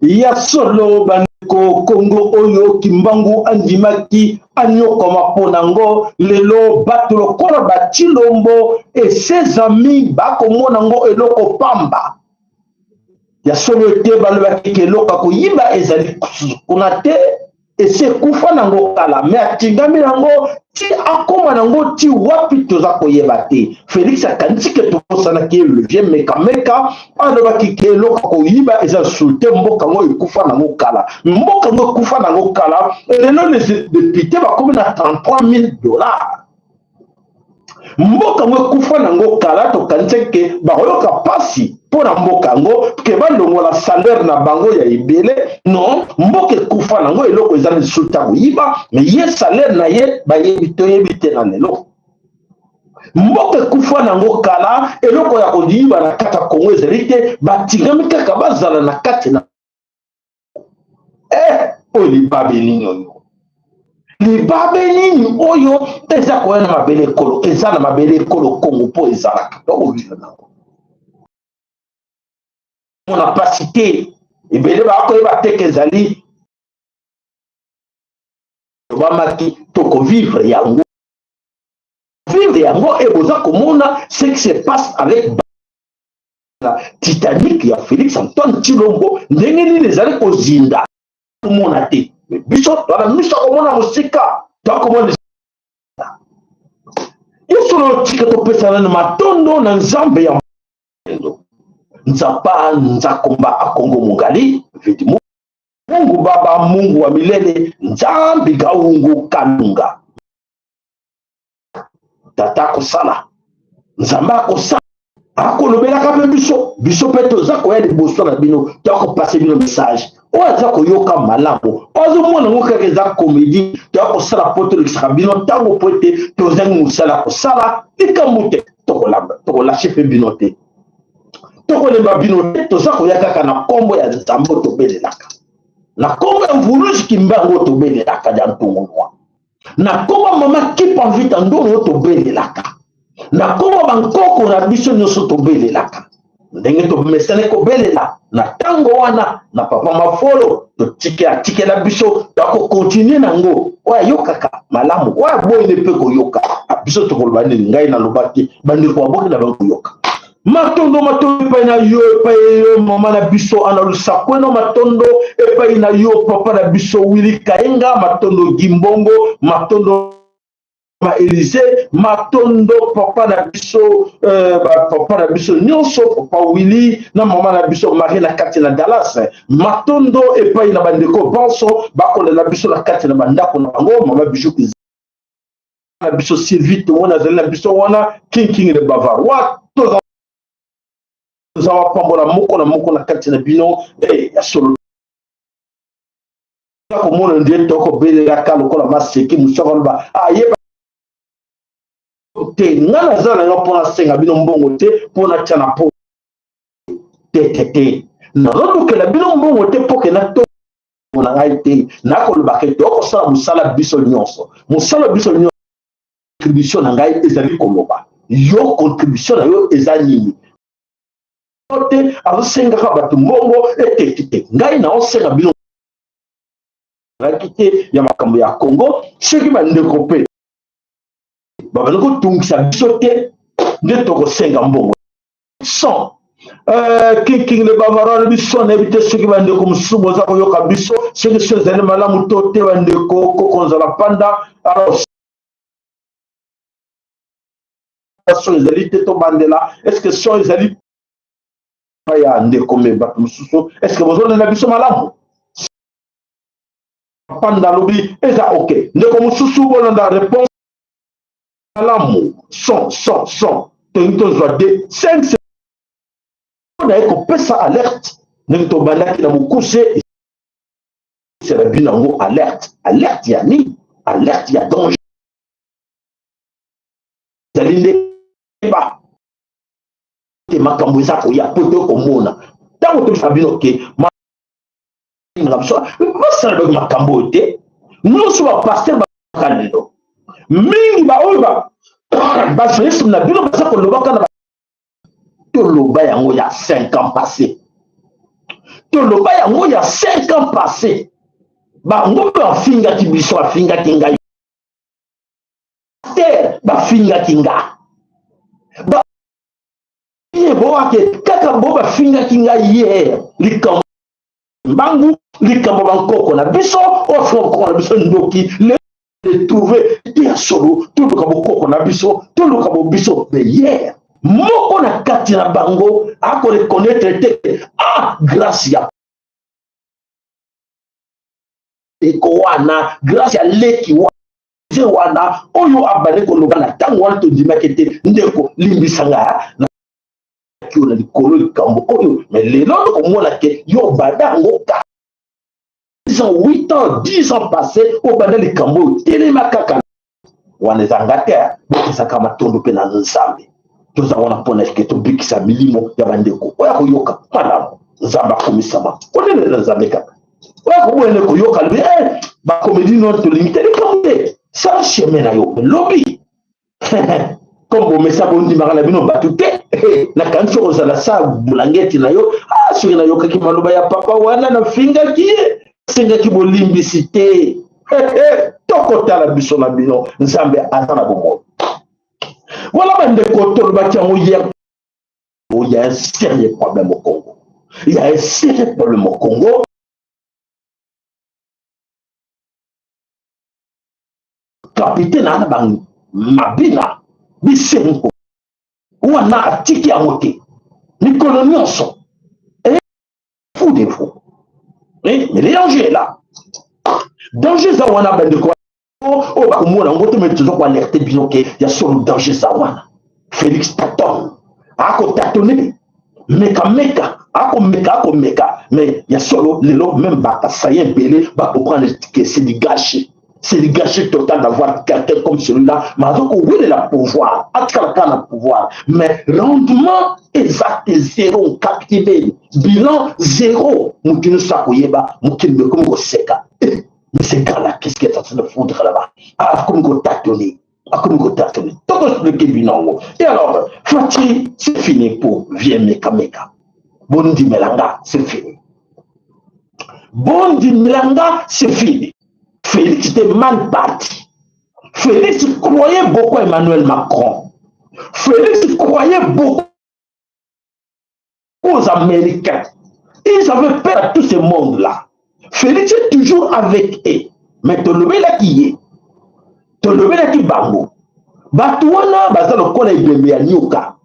Ya solo bandeko, Kongo oyo Kimbangu andimaki anyokoma mpo nango, lelo bato lokola ba Tshilombo et ses amis bakomona ngo eloko pamba. Ya solo ete balobaki ke eloko ya koyiba ezali kuna te, esi ekufa nango kala, me atingami nango ti akoma nango ti wapi toza koyeba te. Felix akanisi ke tobosanaki ye, le vieux mekameka alobaki ke eloko koyiba eza lisusu te, mboka yango ekufa nango kala, mboka yango ekufa nango kala. Lelo les députés bakomi na 33 000 $. Mboka yango ekufa nango kala, tokanisaki ke bakoyoka mpasi mpo na mboka yango ke balongola salaire na bango ya ebele. Non, mboka ekufa nango, eloko eza lisusu ta koyiba, me ye salaire na ye bayebi toyebi te. Na lelo mboka ekufa nango kala, eloko ya koyiba na kati ya Kongo ezali te, batingami kaka bazala na kati na oyo libabe nini, oyo libabe nini oyo eza koya na mabele ekolo, eza na mabele ekolo Kongo mpo ezalaka tokovivre nango mona mpasi te. Ebele bakoyeba te ke ezali lobamaki tokovivre yango, vivre yango. E boza komona ce qui se passe avec la Titanic ya Félix Antoine Tshilombo, ndenge nini ezali kozinda, komona te. Biso toana miso akomona mosika, toakomona yo solo. Tika topesa nano matondo na Nzambe ya Nzapa Nzakomba Akongo Mongali Vidi, Mungu Baba, Mungu wa milele, Nzambi Gaungu Kalunga. Tata akosala, Nzambe akosala, akolobelaka mpe biso. Biso mpe toza koya liboso na bino, toakopase bino message oyo aza koyoka malamu, oyo azomona yango kaka eza comédie. Toya kosala mpo tolekisaka bino ntango, mpo ete tozangi mosala kosala likambo te. Tokolâcher mpe bino te, tokolemba bino te. Toza koya kaka na nkombo ya Nzambe oyo tobelelaka, na nkombo ya Mvuluzi Kimbangu oyo tobelelaka ya Ntungunwa, na nkombo mama Kipa Mvita Ndono oyo tobelelaka, na nkombo bankoko na biso nyonso tobelelaka, ndenge tomesani kobelela na ntango wana na papa Mafolo atikela biso, tokocontinuer nango. Oyo ayokaka malamu, oyo aboyini mpe koyoka, biso tokoloba nini? Ngai naloba te, bandeko baboki na bango koyoka. Matondo, matondo epai na yo, epai yo mama na biso Ana Lusakweno. Matondo epai na yo papa na biso Wili Kaenga. Matondo Gimbongo, matondo ma Élysée, matondo papa na biso, papa na biso nyonso, papa Willy na mama na biso Marie na kati na Dallas. Matondo epai na bandeko banso bakolela biso na kati na bandako na bango, mama Bijou na biso Sylvie Tomoni azali na biso wana, King King le Bavarois. Toza wapambola moko na moko na kati na bino. Ya solo, komona nde tokobelelaka lokola maseki mosoko aloba ayeba te. Nga naza na nga mpo nasenga bino mbongo te, mpo natya na po te te te. Nazolukela bino mbongo te mpo ke na na ngai te. Nakolobaka ete okosala mosala biso nyonso, mosala biso nyonso. Contribution na ngai ezali koloba yo contribution na yo eza nini te. Azosengaka bato mbongo ete te, ngai naosenga bino ngaki te ya makambo ya Congo. Soki bandeko mpe babandi kotungisa biso te, nde tokosenga mbongo. Son King King le Bavarois alobi son, nayebi te soki bandeko mosusu boza koyoka biso, soki so ezali malamu to te. Bandeko kokonzala panda, alors son ezali te, tobandela. Est ce que son ezali? Ya ndeko me bato mosusu, est-ce bozolanda biso malamu? Panda alobi eza ok. Ndeko mosusu, bolanda réponse malamu. Son, son, son, tolingi tozwa de 5 naye kopesa alerte ndenge tobandaki na mokuse. Esela bino yango alerte. Alerte ya nini? Alerte ya danger ezali nde ba te makambo eza koya po tokomona ntango tobisa bino ke biso basala baki makambo oyo te. Nyonso bapasteur baka lelo mingi, baoyo bajournaliste na bino baza kolobaka na toloba yango ya 5 ans passé, toloba yango ya 5 ans passé. Bango mpe bafingaki biso, bafingaki ngai te, bafingaki nga ye boake kaka bo bafingaki ngai ye likambo mbangu, likambo bankoko na biso oyo afinga bokoko na biso ndoki. Le trouve te ya solo, toluka bokoko na biso, toluka bo biso. Mais hier moko na kati na bango akoreconnaître te, ah, grâce ya eko wana, grâce ya leki wana oyo abandi koloba na ntango wana, tondimaki te. Ndeko, limbisa nga oyo na likolo likambo oyo, mais lelo tokomona ke yo obanda yango ka 10 ans, 8 ans, 10 ans passé, obanda likambo oyo, telema kaka wana. Ezanga te, bopesaka matondo mpe na Nzambe. Toza wana mpona ke tobikisa milimo ya bandeko oyo akoyoka malamu. Nzambe akomisama kolelela Nzambe kaka oyo akoboyana koyoka, lobi eh, bacomédie no tolingi te likambo te. Sala chemin na yo, lobi comme bomesa bondimaka na bino bato te. Nakanisi kozala sa bulangeti na yo. Ah, soki nayokaki maloba ya papa wana nafingaki ye, asengaki bolimbisi te. Tokotala biso na bino. Nzambe aza na bomoi. Voilà bandeko, tolobaki yango hier, il y a un sérieux problème au Congo, il y a un sérieux problème au Congo. Capitaine ana mabina bisengo wana atiki yango te mikolo nyonso fou de fou. Mais le danger est là, danger eza wana. Bandeko oyo bakomona yango te, mais toza koalerte bino ke ya solo danger eza wana. Félix tâtonne, akotâtonner, mekameka, akomeka, akomeka, mais ya solo lelo même bakasaye ebele bacomprendre que c'est du gâchis, c'est du gâchis total d'avoir quelqu'un comme celui-là. Mais aza kowelela pouvoir, atikala kaka na pouvoir, mais rendement eza te, zéro captivé, bilan zéro. Motu nyonso akoyeba mokili mekomi koseka. Mais ce gars-là, qu'est-ce qu'il est en train de foutre là-bas? Akomi kotâtonner, akomi kotâtonner. Tokoexpliquer bino yango. Et alors Fatshi, c'est fini pour vie mekameka. Bondimela nga, c'est fini. Bondimela nga, c'est fini. Félix était mal parti. Félix croyait beaucoup à Emmanuel Macron, Félix croyait beaucoup aux Américains, ils avaient peur à tout ce monde-là. Félix est toujours avec eux, mais tolobelaki ye, tolobelaki bango, bato wana baza lokola ebembe ya nyoka.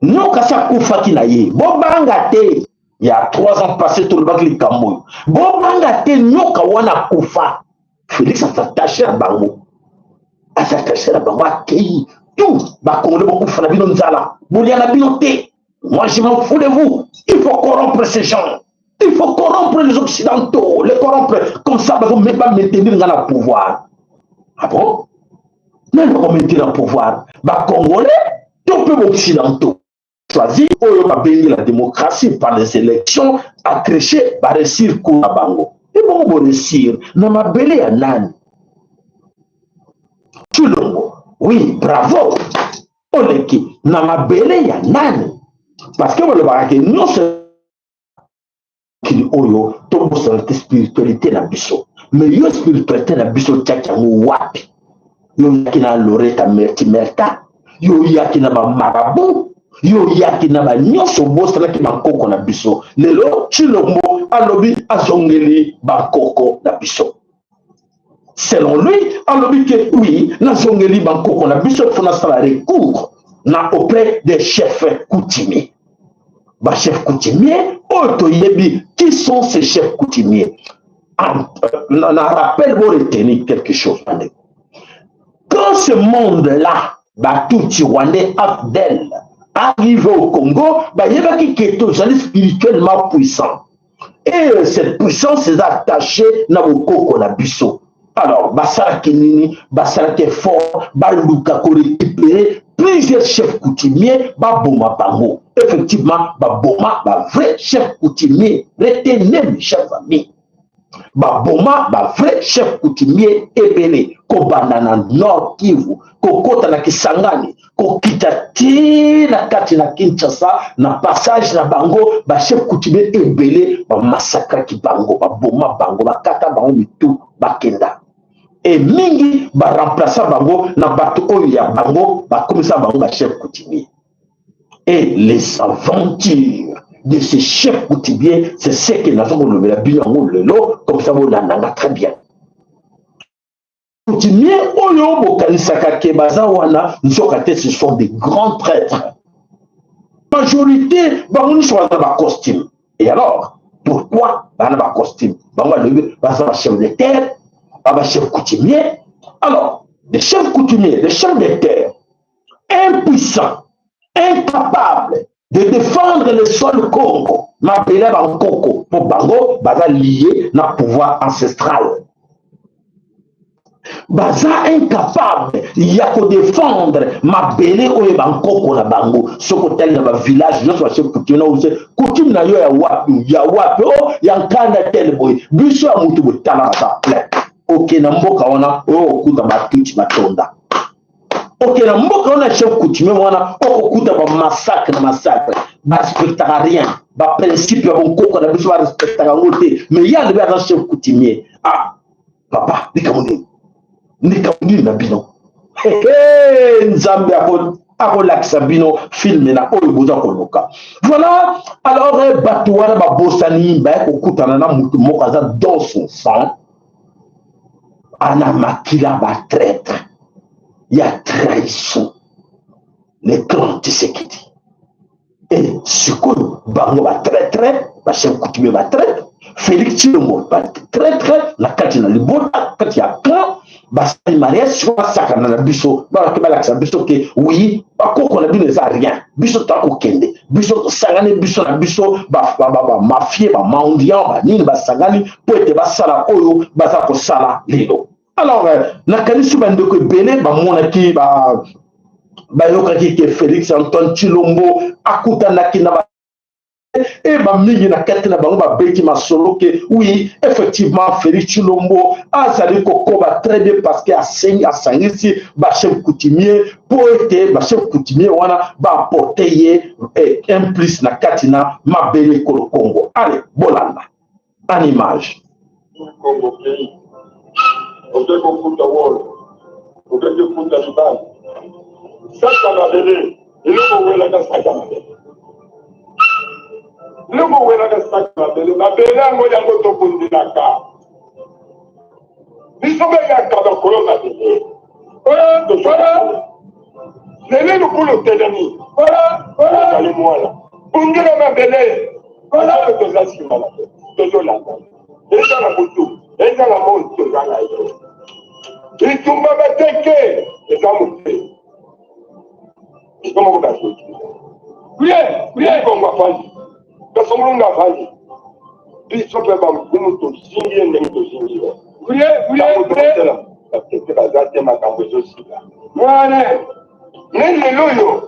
Nyoka asi akufaki na ye. Bobanga te, ya 3 ans passé tolobaki likambo oyo. Bobanga te, nyoka wana akufa. Félix as'attache na bango, as'attache na bango, akei tout. Bakongole bokufa na bino nzala, bolia na bino te. Moi, je m'en fous de vous. Il faut corrompre ces gens, il faut corrompre les Occidentaux, les corrompre comme ça ba maintenir nga na pouvoir. Ah bon, nani bakomaintenir na pouvoir? Bacongolais to mpe baoccidentaux choisi oyo babengi la démocratie par les élections atriché, baréussir kuna bango. Ebongo boréussir na mabele ya nani? Tshilombo, oui, bravo, oleki na mabele ya nani? Parce que balobaka ke nyonso mokili oyo, tobosana te spiritualité na biso. Mais yo, spiritualité na biso otiaki yango wapi? Yo oyaki na Loreta Mertimerta, yo oyaki na bamarabu, yo oyaki na banyonso, obosanaki bankoko na biso. Lelo Tshilombo alobi azongeli bankoko na biso. Selon lui, alobi ke oui, nazongeli bankoko na biso, faut nasala recours na auprès des chefs coutumiers. Ba chefs coutumiers oyo toyebi, qui sont ces chefs coutumiers? Na rappel, bo retenir quelque chose, bandeko. Quand ce monde là, batutsi rwandais AFDL, arrive au Congo, bayebaki ke tozali spirituellement puissant et cette puissance eza attachée na bokoko na biso. Alors basalaki nini? Basalaki effort, baluka korécupérer plusieurs chefs coutumiers, baboma bango. Effectivement, baboma bavrai chef coutumier. Retenez, chef famille, baboma bavrai chef coutumier ebele, kobanda na Nord Kivu, kokota na Kisangani, kokita ti na kati na Kinshasa. Na passage na bango, bachef coutumier ebele bamasakraki bango, baboma bango, bakata bango mitu, bakenda. E mingi baremplaça bango na bato oyo ya bango, bakomisa bango bachef coutumier. Et les aventures de ces chefs coutumiers, c'est ce que naza kolobela bino yango lelo. Comme ça bolandanga très bien. Coutumier oyo bokanisaka ke baza wana, nzoka te, ce sont des grands traîtres. Majorité bango nyonso baza bacostume. Et alors pourquoi bana bacostume? Bango balobi baza bachef de terre, bachef coutumier. Alors des chefs coutumiers, des chefs de terre impuissants, incapables de défendre le sol Congo, mabele bankoko, mpo bango baza lié na pouvoir ancestral, baza incapable ya kodéfendre mabele oyo bankoko na bango. Soki otali na bavillage nyonso, bachef coutume na ose coutume na yo ya wapi, ya wapi, o ya nkanda tele boye, biso ya mutu boye, tala, baza plein. Oke na mboka wana oyo, okuta batuti batonda. Oke na mboka wana, chef coutumier wana, okokuta bamassacre na massacre. Barespectaka rien, baprincipe ya bonkoko na biso barespectaka yango te. Mais ye alobi aza chef coutumier. Ah papa, likambo nini, likambo nini na bino? Nzambe akolakisa bino film na oyo boza koluka. Voilà. Alors bato wana babosani, baya kokutana na motu moko aza dans son sang, ana makila batraître ya trahison, le grand Tshisekedi. E sikoyo bango batraître, bachef coutumier batraître, Félix Tshilombo batraître na kati na libota, kati ya clan, basali mariage. Sikoyo basakana na biso, balaki balakisa biso ke oui, bakoko na bino eza rien, biso tokokende, biso tosangani, biso na biso bamafie, bamendiant, banini, basangani mpo ete basala oyo baza kosala lelo. Alors nakanisi bandeko ebele bamonaki, bayokaki ke Félix Antoine Tshilombo akutanaki na e bamingi na kati na bango, babeti masolo ke oui, effectivement, Félix Tshilombo azali kokoba très bien parce que asengi, asangisi bachef coutumier mpo ete bachef coutumier wana baapporte ye un plus na kati na mabele ekolo Congo. Allez, bolanda en image. Congo pays, oke kokuta wolo, oke kokuta libala, saka mabele, eloko owelaka saka mabele, eloko owelaka saka mabele, mabele yango, yango tobundelaka biso beyaka bakolo mabele. Tozala lelo lokolo otelemi, ozali mwana bundela mabele. Oyo toza nsima na tozolanda, eza na butu, eza na moi, toza na yo. Bitumba bateke eza moke, biso moko bazoki kongo afandi, kasongolunga afandi, biso mpe bankumu tozingi ye ndenge tozingi ye. Bateke baza te, makambo ezosila wana. Me lelo oyo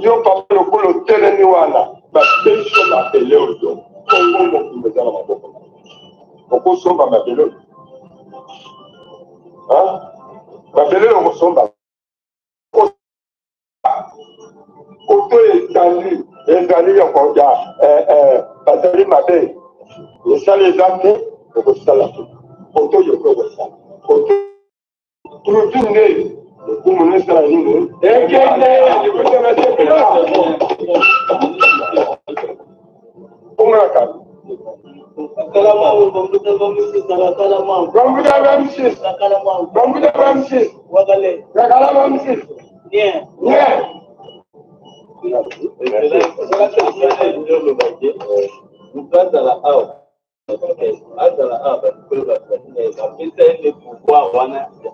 yo papa lokola otelemi wana, bapesi yo mabele oyo, Kongo mobimba eza na maboko. Okosomba mabele oyo, mabele oyo okosomba koto etandi ezali ya bazali mabe, esala eza te, okosala te koto oyo okoki kosala koto trufi nde lokumu nesala nini ekende. Omonaka bambuta bamsisi, bambuta bamsisi, kakala bamsisi nye. Azala awa, azala awa, bato bato batinda ye, bapesa ye nde pouvoir wana ya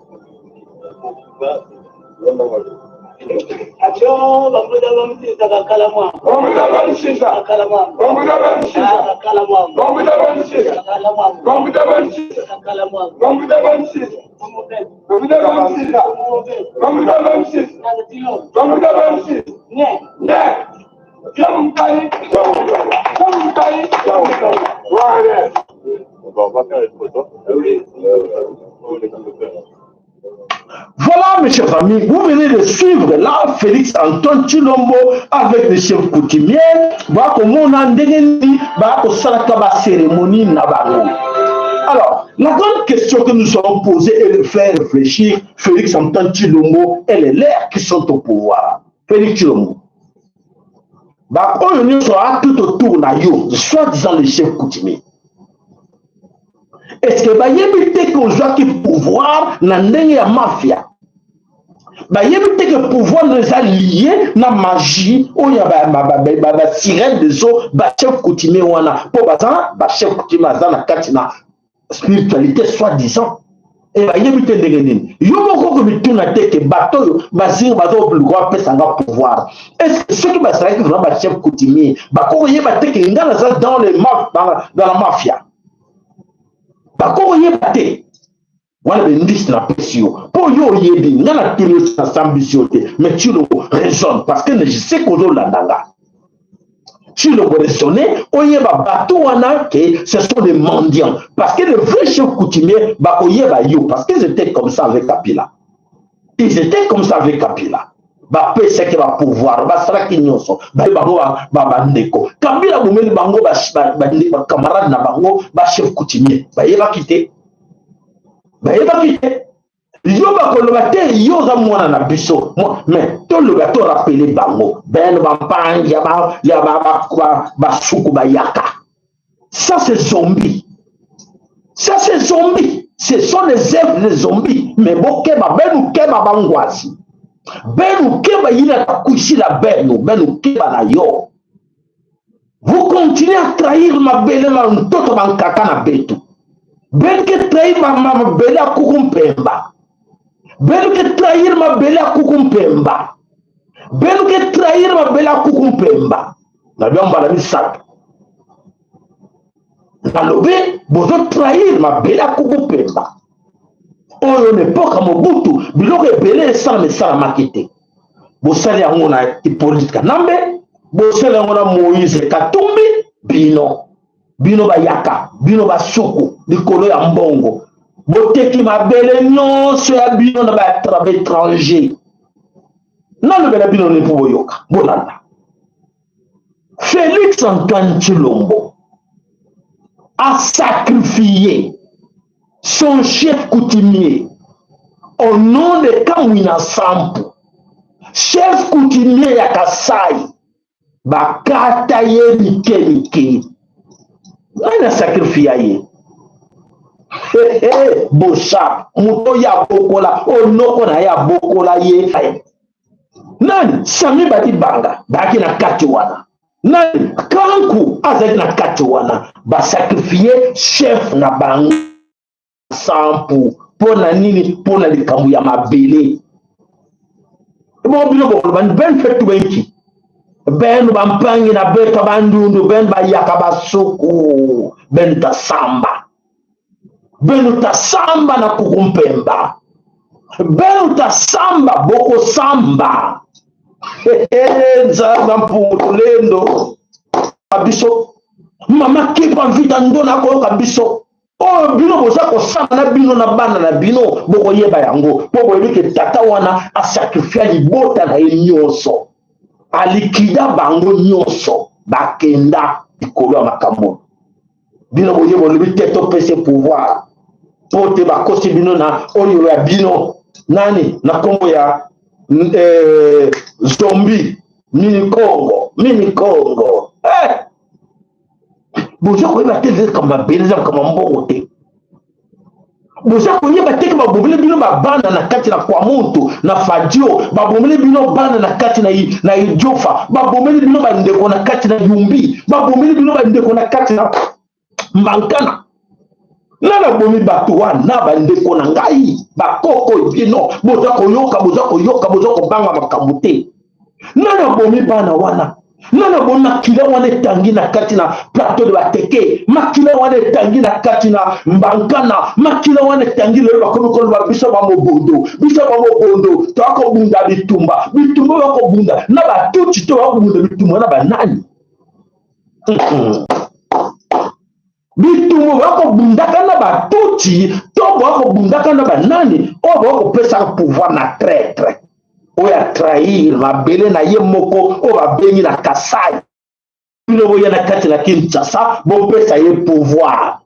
Voilà, mes chers amis, vous venez de suivre là Félix Antoine Tshilombo avec les chefs coutumiers, bakomona ndenge nini bakosalaka ba cérémonie na bango. Alors, la grande question que nous allons poser et de faire réfléchir Félix Antoine Tshilombo et les leurs qui sont au pouvoir. Félix Tshilombo. Ba oyo nyonso a tout autour na yo, soi-disant les chefs coutumiers. Est-ce que bayebi te ke ozwaki pouvoir na ndenge ya mafia? Bayebi te ke pouvoir no eza lié na magie oyo ya ba sirène des eaux, ba chef coutumier wana, mpo baza ba chef coutumier aza na kati na spiritualité soi-disant. E bayebi te ndenge nini yo moko okomituna te ke bato oyo bazinga bazoluka bapesa nga pouvoir. Est ce que soki bazalaki vraiment ba chef coutumier, bakokoyeba te ke nga naza dans le dans la mafia? Bakokoyeba te. Wana bendisi napesi yo mpo yo oyebi nga natuni yo, nasambisi yo te, mais tu le raisonne parce que je sais kozolanda nga. Tu le raisonner, oyeba bato wana ke ce sont des mendiants, parce que les vrais chefs coutumiers bakoyeba yo, parce qu'ils étaient comme ça avec Kabila. Ils étaient comme ça avec Kabila. Bapesaki bapouvoir, basalaki nyonso, baye bango bandeko Kabila bomeli bango, bacamarade na bango, bachef coutumier bayebaki te, bayebaki te. Yo bakoloba te yo oza mwana na biso, mais toloba, torappeler bango beno bampangi ya basuku bayaka. Ça, c'est zombie, ça, c'est zombie, ce sont les œuvres des zombies. Mais bokeba, benu keba, bangwasi benu keba, yina kakuisila benu, benu keba na yo. Vous continuez à trahir mabele ma ntoto bankaka na betu, benu ke trahir mabele ya kuku mpemba, benu ke trahir mabele ya kuku mpemba, benu ke trahir mabele ya kuku mpemba. Na bia mbala misato nalobi, bozotrahir mabele ya kuku mpemba oyo. Na epoka Mobutu, biloko ebele esalama esalamaki te. Bosali yango na Hippolyte Kanambe, bosali yango na Moïse Katumbi. Bino, bino bayaka, bino basuku, likolo ya mbongo boteki mabele nyonso ya bino na baétranger. Nalobela bino ni mpo boyoka, bolanda. Félix Antoine Tshilombo a sacrifié son chef coutumier au nom de Kamwina Nsapu, chef coutumier ya Kasai. Bakata ye mike mike. Nani asacrifier ye? Boshab, moto oyo abokola onoko na ye, abokola ye nani? Sami Badibanga bayaki na kati wana. Nani? Kanku azalaki na kati wana. Basacrifier chef na bango Nsapu mpo na nini? Mpo na likambo ya mabele. Bongo bino bokoloba ben fetu benki benu bampangi na beta bandundu, benu bayaka basuku, benu tasamba, benu tasamba na kuku mpemba, benu tasamba, bokosamba. Nzambe mpungu tulendo biso, mama Kepa Mvita Ndona akoyoka biso. Oyo bino boza kosala na bino na bana na bino, bokoyeba yango, mpo boyebi ke tata wana asacrifier libota na ye nyonso, alikida bango nyonso, bakenda likolo ya makambo. Bino boye bolobi te topesa pouvoir mpo te bakosi bino na oyo ya bino nani na nkombo ya zombi mini Kongo, mini Kongo. Boza koyeba te, eza likambo mabele, eza likambo mbongo te. Boza koyeba te ke babomeli bino babana na kati na Kwamuntu na Fadio, babomeli bino bana na kati na, na Idiofa, babomeli bino bandeko na kati na Yumbi, babomeli bino bandeko na kati na Mbankana. Nani abomi bato wana? Bandeko na ngai, bakoko bino boza koyoka, boza koyoka, boza kobanga makambo te. Nani abomi bana wana? Nani abomi makila wana etangi na kati na plateau de Bateke, makila wana etangi na kati na Mbankana, makila wana etangi lelo bakomi koloba biso ba mobondo, biso ba mobondo toakobunda bitumba, bitumba bakobunda na batutsi to bakobunda bitumba na banani? Bitumba bakobundaka na batutsi to bakobundaka na banani oyo bakopesaka pouvoir na traitre oyo atrahir mabele na ye moko oyo babengi na Kasai. Bino boya na kati na Kinshasa bopesa ye pouvoir.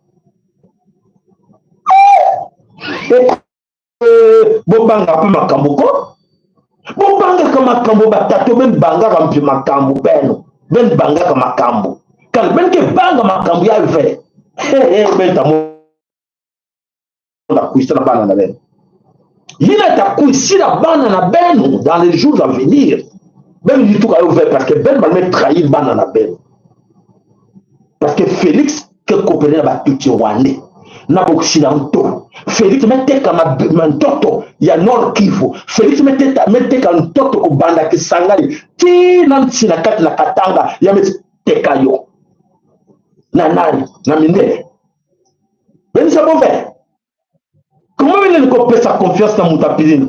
Bobangaka mpe makambo ko, bobangaka makambo batato beni bangaka mpe makambo beno beni bangaka makambo kala beni ke banga makambo ya ve beni tamona kuisa na bana na beno yina takuisila bana na beno dans les jours à venir beno yituka yo ve parce que beno balme trahir bana na beno parce que Félix ke coopérer na batutsi rwandais na baoccidentaux. Félix meteka ntoto ya Nord Kivu, Félix meteka ntoto kobanda Kisangani ti na ntina kati na Katanga ya meteka yo na nani na mindele benisa bove. Comment venez kopesa confiance na moto apilino,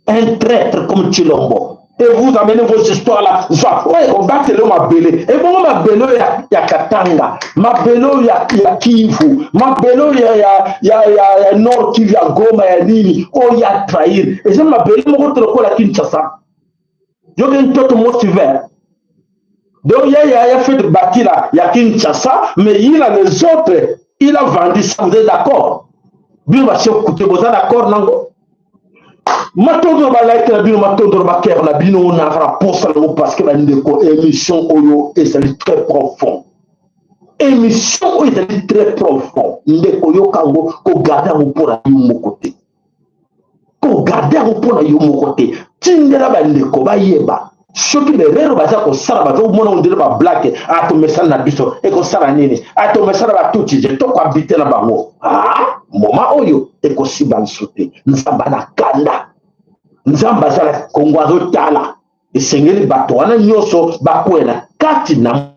un traître comme Tshilombo, et vous amenez vos histoires là? Zwa oyo ekobatela yo mabele ebongo, mabele oyo ya Katanga, mabele oyo ya Kivu, mabele oyo ya Nord Kivu, ya Goma, ya nini oyo ya trahir, eza mabele moko te lokola Kinshasa. Yoke ntoto mosi vert. Donc il y a fait de bâtir là, il y a Kinshasa, mais il a les autres, il a vendu ça, vous êtes d'accord? Bino ba chef coutumier, vous êtes d'accord nango? Matondo ba like na bino, matondo ba cœur na bino, na rapport ça nango parce que ba ndeko émission oyo ezali très profond. Émission oyo ezali très profond. Ndeko yokango ko garder yango pour la yo moko te. Ko garder yango pour la yo moko te. Tindela bandeko bayeba soki berero baza kosala, baza komona ondele ba blague, atomesana na biso ekosala nini, atomesana batutsi je tokohabite na bango. Ah, moma oyo ekosiba nsu te. Nzambe na kanda, Nzambe aza na Kongo azotala, esengeli bato wana nyonso bakwea na kati na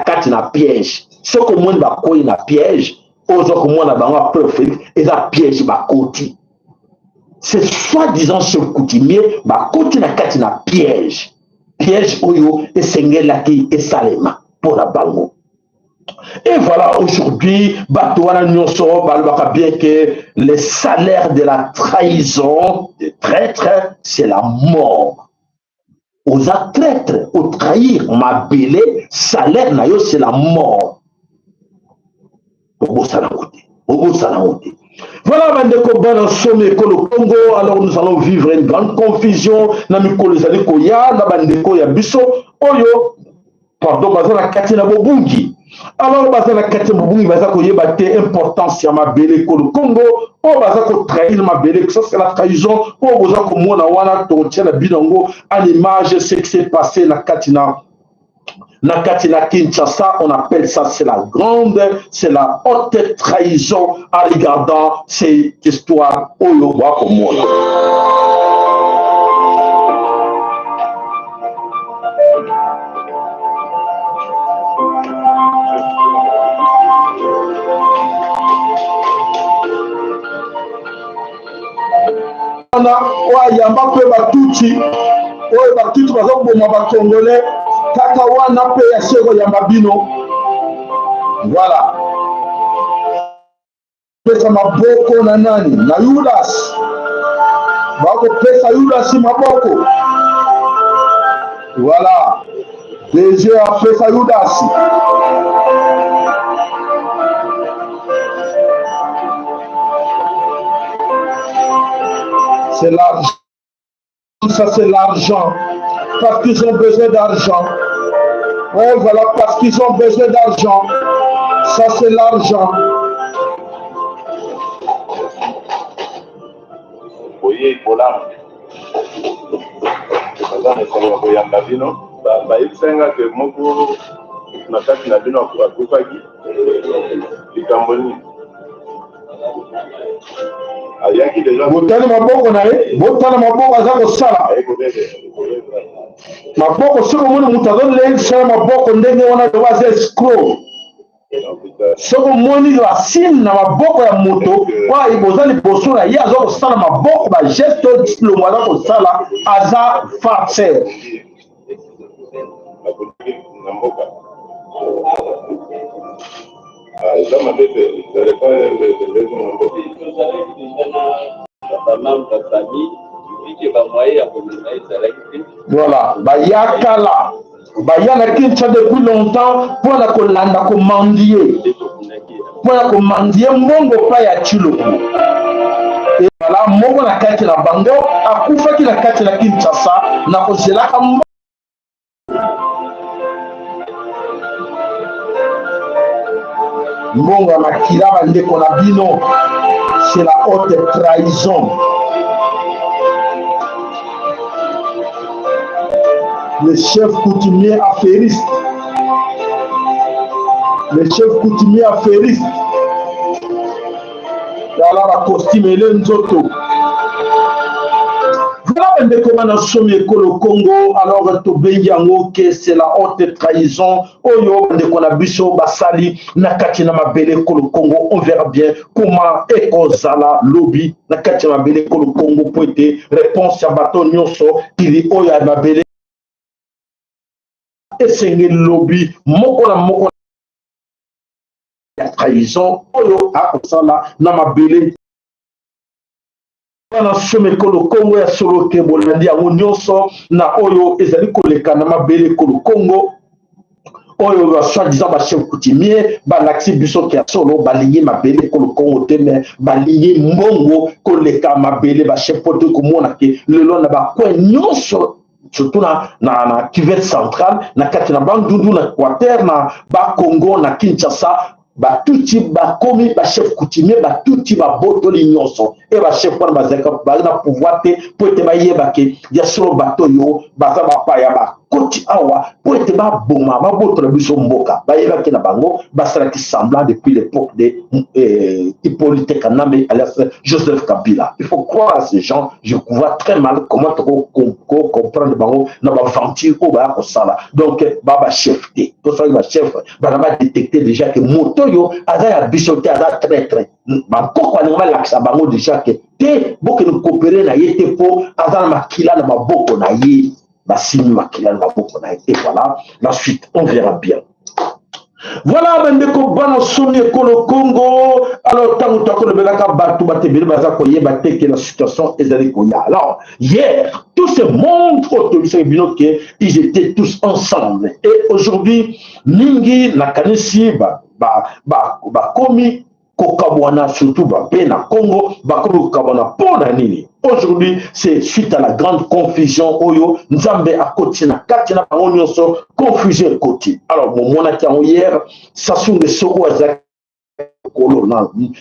kati na piège. Soki omoni bakwei na piège, oza komona bango après Félix, eza piège bakoti. C'est soi-disant chef coutumier bakoti na kati na piège, piège oyo esengelaki esalema mpo na bango. Et voilà, aujourd'hui, bato wana nyonso balobaka bien que le salaire de la trahison, de traître, c'est la mort. Oza traître, otrahir mabele, salaire na yo c'est la mort. Obosana yango te, obosana yango te. Voilà, bandeko bana somi ekolo Congo, alors nous allons vivre une grande confusion na mikolo ezali koya na bandeko ya biso oyo, pardon, baza na kati na bobungi. Alors baza na kati ya bobungi, baza koyeba te importance ya mabele ekolo Congo oyo baza kotrahir mabele. Ça c'est la trahison oyo boza komona wana. Tokotia na bino yango en image, ce qui s'est passé na kati na Kinshasa. On appelle ça, c'est la grande, c'est la haute trahison en regardant cette histoire oyo bakomona. Wana oyo ayamba mpe batutsi, oyo batutsi bazoboma bacongolais kaka wana mpe ya se koyamba bino. Voilà, pesa maboko na nani? Na Yudas. Bakopesa Yudas maboko. Voilà, DG apesa Yudas. C'est l'argent, ça c'est l'argent, parce qu'ils ont besoin d'argent. Ouais, voilà, parce qu'ils ont besoin d'argent. Ça c'est l'argent. Boyei bolamu. Naza na esengo ya koyamba bino. Bayebisaki nga ke moko na kati na bino akufaki. Likambo nini? Ayaki deja. Botali maboko na ye, botala maboko aza kosala. Maboko soki omoni moto azolengisa maboko ndenge wana loba aza escroc. Soki omoni racine na maboko ya moto oyo boza liboso na ye aza kosala maboko bageste oyo Tshilombo aza kosala aza farceur. Voilà, bayakala baya na Kinshasa depuis longtemps mpo na kolanda komandie mpo na komandie mbongo epai ya Tshilombo. Ezala moko na kati na bango akufaki na kati na Kinshasa na kozelaka mbongo ya makila bandeko na bino. C'est la haute trahison. Le chef coutumier affairiste, le chef coutumier affairiste, tala bacostume ele nzoto. Voilà bandeko bana somi ekolo Congo. Alors tobengi yango ke c'est la haute trahison oyo bandeko na biso basali na kati na mabele ekolo Congo. On verra bien comment ekozala lobi na kati ya mabele ekolo Congo, mpo ete réponse ya bato nyonso kili oyo ya mabele esengeli lobi moko na moko ya trahison oyo akosala na mabele wana. Somi ekolo Kongo ya solo te, bolandi yango nyonso na oyo ezali koleka na mabele ekolo Kongo, oyo ba soi-disant ba chef coutumier balakisi biso ke ya solo balingi mabele ekolo Kongo te, me balingi mbongo koleka mabele. Ba chef po te komona ke lelo na bacoin nyonso, surtout na cuvette centrale, na kati na Bandundu, na Equateur, na Bakongo, na Kinshasa, Batutsi bakomi ba chef coutumier. Batutsi babotoli nyonso e ba chef wana bazalaka baza na pouvoir te, mpo ete bayeba ke ya solo bato oyo baza bapaya bakoti awa mpo ete baboma, babotola biso mboka. Bayebaki na bango, basalaki semblant depuis l'époque de Hippolyte Kanambe alias Joseph Kabila. Il faut croire à ces gens. Je vois très mal comment toko comprendre bango na baventure oyo baya kosala. Donc ba bachef te, tosalaki bachef bana badetecte déjà ke moto oyo aza ya biso te, aza traître. Bankoko balinga balakisa bango déjà ke te, bokende coopérer na ye te mpo aza na makila na maboko na ye, basimbi makila na maboko na ye. Et voilà la suite, on verra bien. Voilà bandeko bana somi ekolo Congo. Alors ntango tokolobelaka bato, bato ebele baza koyeba te ke la situation ezali koya. Alors hier, tout ce monde oyo toyebisaki bino ke ils étaient tous ensemble, et aujourd'hui mingi nakanisi bakomi kokabwana, surtout bape na Congo bakomi kokabwana. Mpo na nini? Aujourd'hui, c'est suite à la grande confusion oyo Nzambe akoti na kati na bango nyonso. Confusion ekoti. Alors bomonaki yango hier, Sassou Nguesso oyo azalaki kolo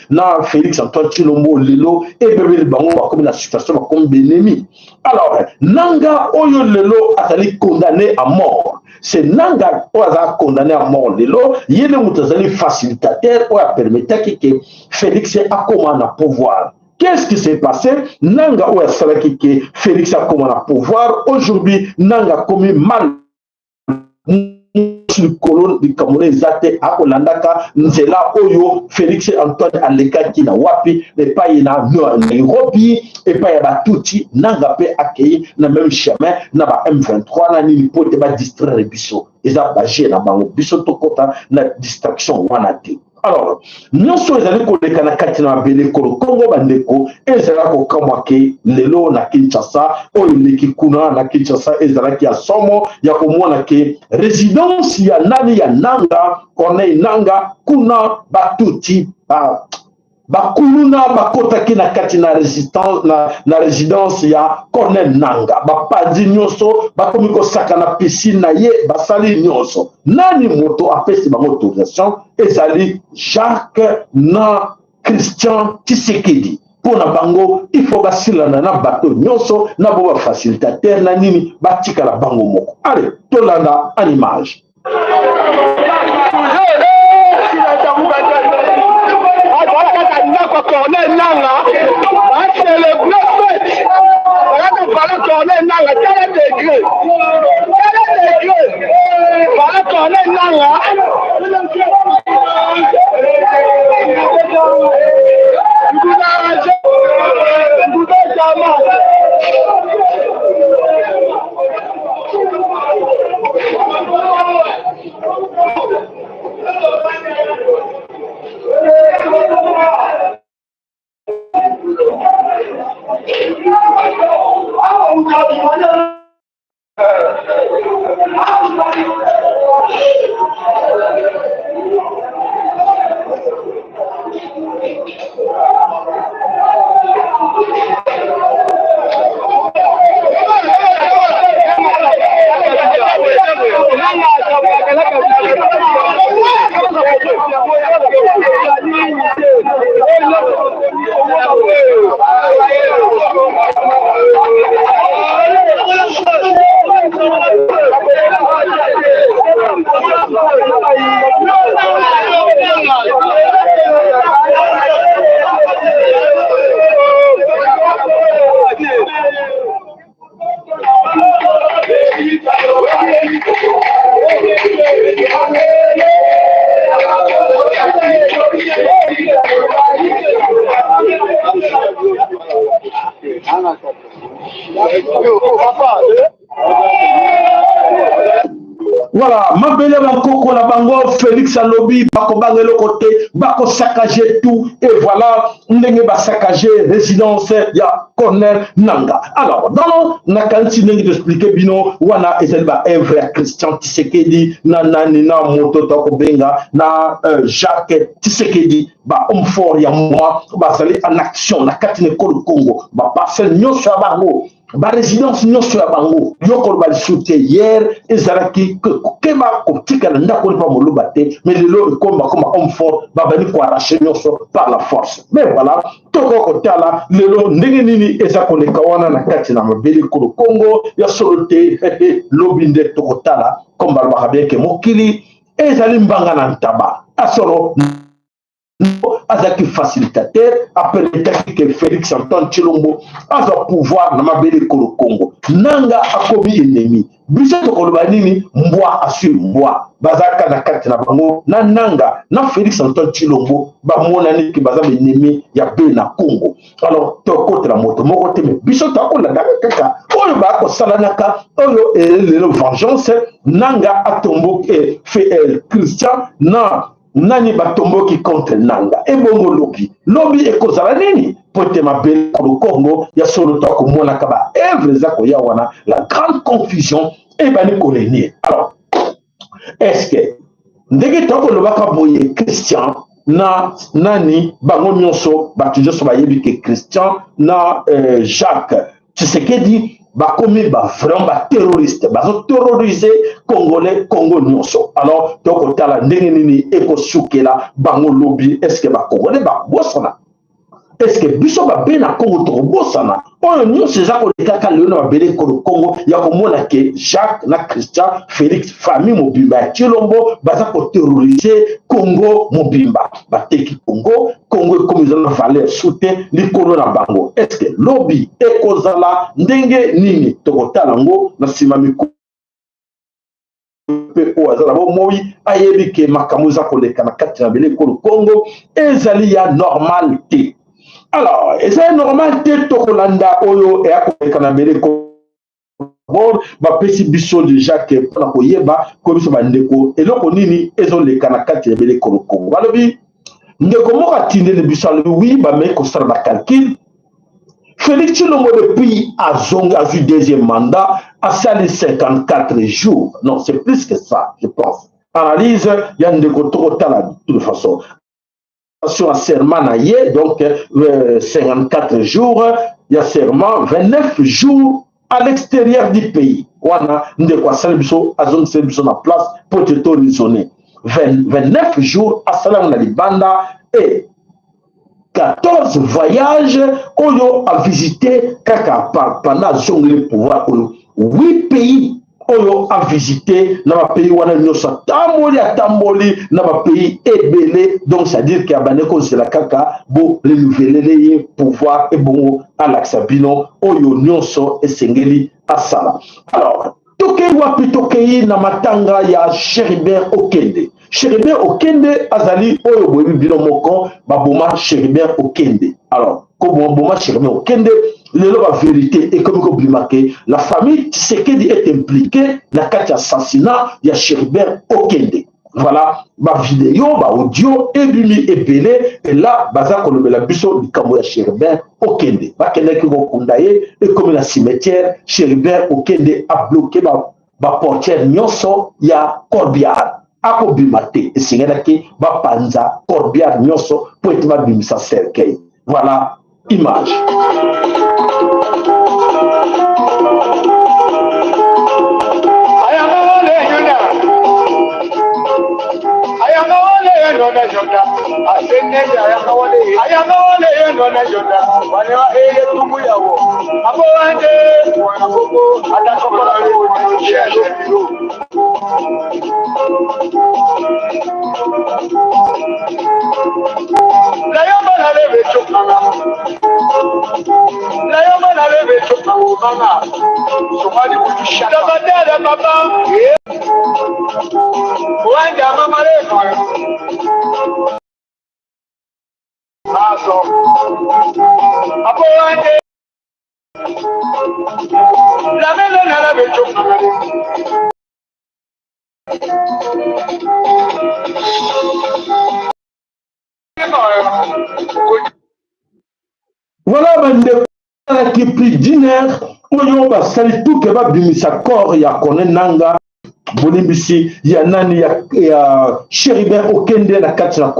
na Félix Antoine Tshilombo, lelo ebebeli bango, bakomi na situation bakomi benemi. Alors Nanga oyo lelo azali condamné à mort, c'est Nanga oyo azala condamné à mort lelo, ye nde moto azali facilitateur oyo apermetaki ke Félix akoma na pouvoir. Qu'est-ce qui s'est passé? Nanga oyo asalaki ke Félix akoma na pouvoir, aujourd'hui Nanga akomi mal likolo. Likambo na eza te, akolandaka nzela oyo Félix Antoine alekaki na wapi, epai na Nairobi, epai ya Batutsi. Nanga mpe akei na même chemin na ba M23 na nini mpo ete badistraire biso. Eza baje na bango, biso tokɔta na distraction wana te. Alors nyonso ezali koleka na kati na mabele ekolo Kongo, bandeko, ezala kokamwa ke lelo na Kinshasa, oyo eleki kuna na Kinshasa ezalaki ya somo ya komona ke résidence ya nani, ya Nanga, Corneille Nanga, kuna Batuti ba bakuluna bakotaki na kati na résistance na résidence ya Corneille Nanga, bapanzi nyonso, bakomi kosaka na piscine na ye, basali nyonso. Nani moto apesi bango autorisation? Ezali Jacques na Christian Tshisekedi. Mpo na bango, il faut basilana na bato nyonso, na bo ba facilitateur na nini, batikala bango moko. Allez, tolanda en image. Ndako Corneille Nanga bacelebre fete, bayaka vala Corneille Nanga, tala degre, tala degre, vala Corneille Nanga. Voilà, mabele bakoko na bango, Félix alobi bakobanga eloko te, bakosakage tout. Et voilà ndenge basakage résidence ya Corneille Nanga. Alors, dans nakanisi ndenge toexplike bino wana, ezali ba œuvre ya Christian Tshisekedi na nani na moto tokobenga na Jacques Tshisekedi, ba homme fort ya moi, bazali en action na kati na ekolo Congo. Ba parcelle nyonso ya bango, barésidence nyonso ya bango, yo koloba lisusu te. Hier ezalaki kokeba kotikala ndako mpa moluba te, mais lelo ekomi bakoma homme fort, babandi koarrache nyonso par la force. Mais voilà, tokoki kotala lelo ndenge nini eza koleka wana na kati na mabele ekolo Congo ya solo te. Lobi nde tokotala, comme balobaka bien ke mokili ezali mbanga na ntaba. Asolo azalaki facilitateur, apermetaki ke Félix Antoine Tshilombo azwa pouvoir na mabele ekolo Congo. Nanga akomi ennemi. Biso tokoloba nini? Mbwa asui mbwa, bazalaka na kati na bango na Nanga na Félix Antoine Tshilombo, bamonani ke baza baennemi ya be na Congo. Alors tokotela moto moko te, me biso tokolandaka kaka oyo bakosalanaka oyo lelo vengeance. Nanga atomboki, Christian na nani batomboki contre Nanga. Ebongo lobi, lobi ekozala nini? Po ete mabele Kongo ya solo, tokomonaka ba œuvre eza koya wana, la grande confusion ebandi korenier. Alors, est-ce que ndenge tokolobaka boye, Christian na nani, bango nyonso, bato nyonso bayebi ke Christian na Jacques Tshisekedi bakomi ba vraiment ba terroriste, bazoterrorize Congolais, Congo nyonso. Alors tokotala ndenge nini ekosukela bango lobi. Est ce que bacongolais bakobosana? Est ce que biso babe na Congo tokobosana oyo nyonso eza kolekaka lelo na mabele ekolo Congo, ya komona ke Jacques na Christian, Félix, famille mobimba ya Tshilombo baza koterrorize Congo mobimba? Bateki Congo, Congo ekomi eza na valeur su te likolo na bango. Est ce que lobi ekozala ndenge nini? Tokotala yango na nsima mikolo. Mpe oyo aza na bomoi ayebi ke makambo eza koleka na kati na mabele ekolo Congo ezali ya normal te. Alors, eza ya normal te. Tokolanda oyo eya koleka na mabele. D'abord bapesi biso déjà ke mpona koyeba, koyebisa bandeko eloko nini ezoleka na kati ya ebele ekolo Congo. Balobi, ndeko moko atindeli biso, alobi wi, bamei kosala bacalcul. Félix Tshilombo, depuis azongi, azwi deuxième mandat, asali 54 jours. Non, c'est plus que ça, je pense. Analyse ya ndeko, tokotala. De toute façon, sur un serment na ye, donc 54 jours ya serment, 29 jours à l'extérieur du pays. Wana ndeko asali biso, azongiseli biso na place po ete to raisonner. 29 jours asali yango na libanda et 14 voyage oyo avisite kaka pendant azongeli pouvoir oyo 8 pays oyo avisite na bapays wana nyonso atamboli atamboli na bapays ebele donc c'est-à-dire ke abandi kozela kaka bo renouvelele ye pouvoir ebongo alakisa bino oyo nyonso esengeli asala. Alors tokei wapi? Tokei na matanga ya Chérubin Okende. Chérubin Okende azali oyo boyebi bino moko, baboma Chérubin Okende. Alors koboma Chérubin Okende, lelo ba vérité ekomi kobima ke la famille Tshisekedi est impliquée na kati ya assassinat ya Chérubin Okende. Voilà ba video, ba audio ebimi ebele, et là baza kolobela biso likambo ya Chérubin Okende. Bakendaki kokunda ye, ekomi na cimetière, Chérubin Okende abloqué ba baportière nyonso ya corbillard, akobima te. Esengelaki bapanza corbillard nyonso mpo ete babimisa cercueil. Voilà image. Voilà bandeko, alaki plus d'une heure oyo basali tuke babimisa corps ya Corneille Nanga, bolimbisi, ya nani, ya Chérubin Okende na kati na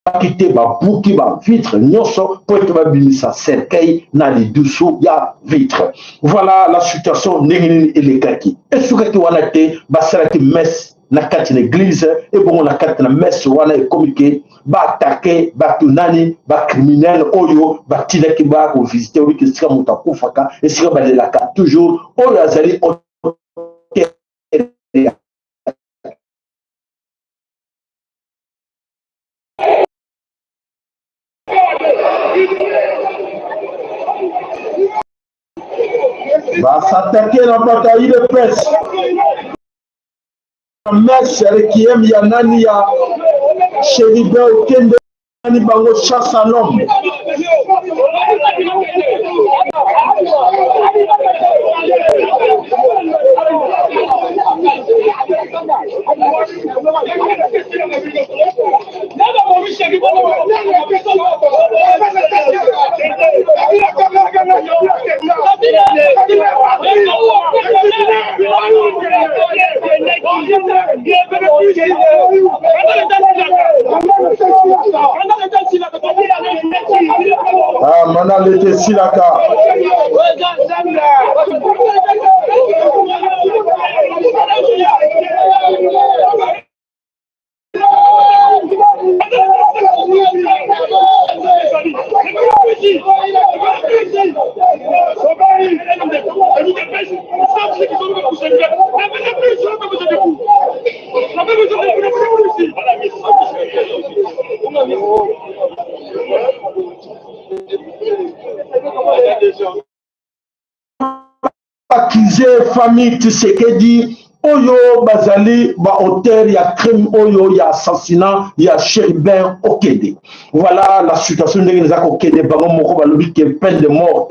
baki te, babuki ba vitre nyonso mpo ete babimisa cercueil na lidusu ya vitre. Voilà la situation ndenge nini elekaki. Esukaki wana te, basalaki messe na kati na église, ebongo na kati na messe wana ekomi ke baatake bato nani, bacriminel oyo batindaki baya kovisite. Obiki esika moto akufaka, esika balelaka toujours oyo azali auteur. Basatake na bato ya UDPS, messe requiem ya nani, ya Chérubin Okende, nani bango, chasse à l'homme. Ah, mana lete silaka. Accuse famille Tshisekedi oyo bazali ba auteur ya crime oyo ya assassinat ya Chérubin Okende. Voilà la situation ndenge eza kokende. Bango moko balobi ke peine de mort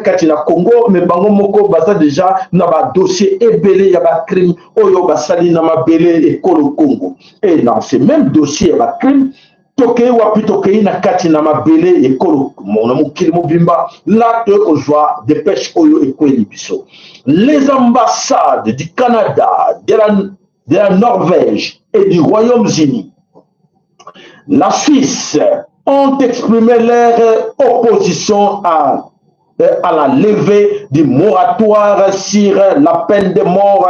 kati na Congo, mais bango moko baza déjà na ba dossier ebele ya ba crime oyo basali na mabele ekolo Congo. Et dans ce même dossier ya ba crime, tokei wapi? Tokei na kati na mabele ekolo na mokili mobimba. La toye kozwa dépêche oyo ekweli biso: les ambassades du Canada, de la Norvège et du Royaume-Uni, la Suisse ont exprimé leur opposition à la levée du moratoire sur la peine de mort.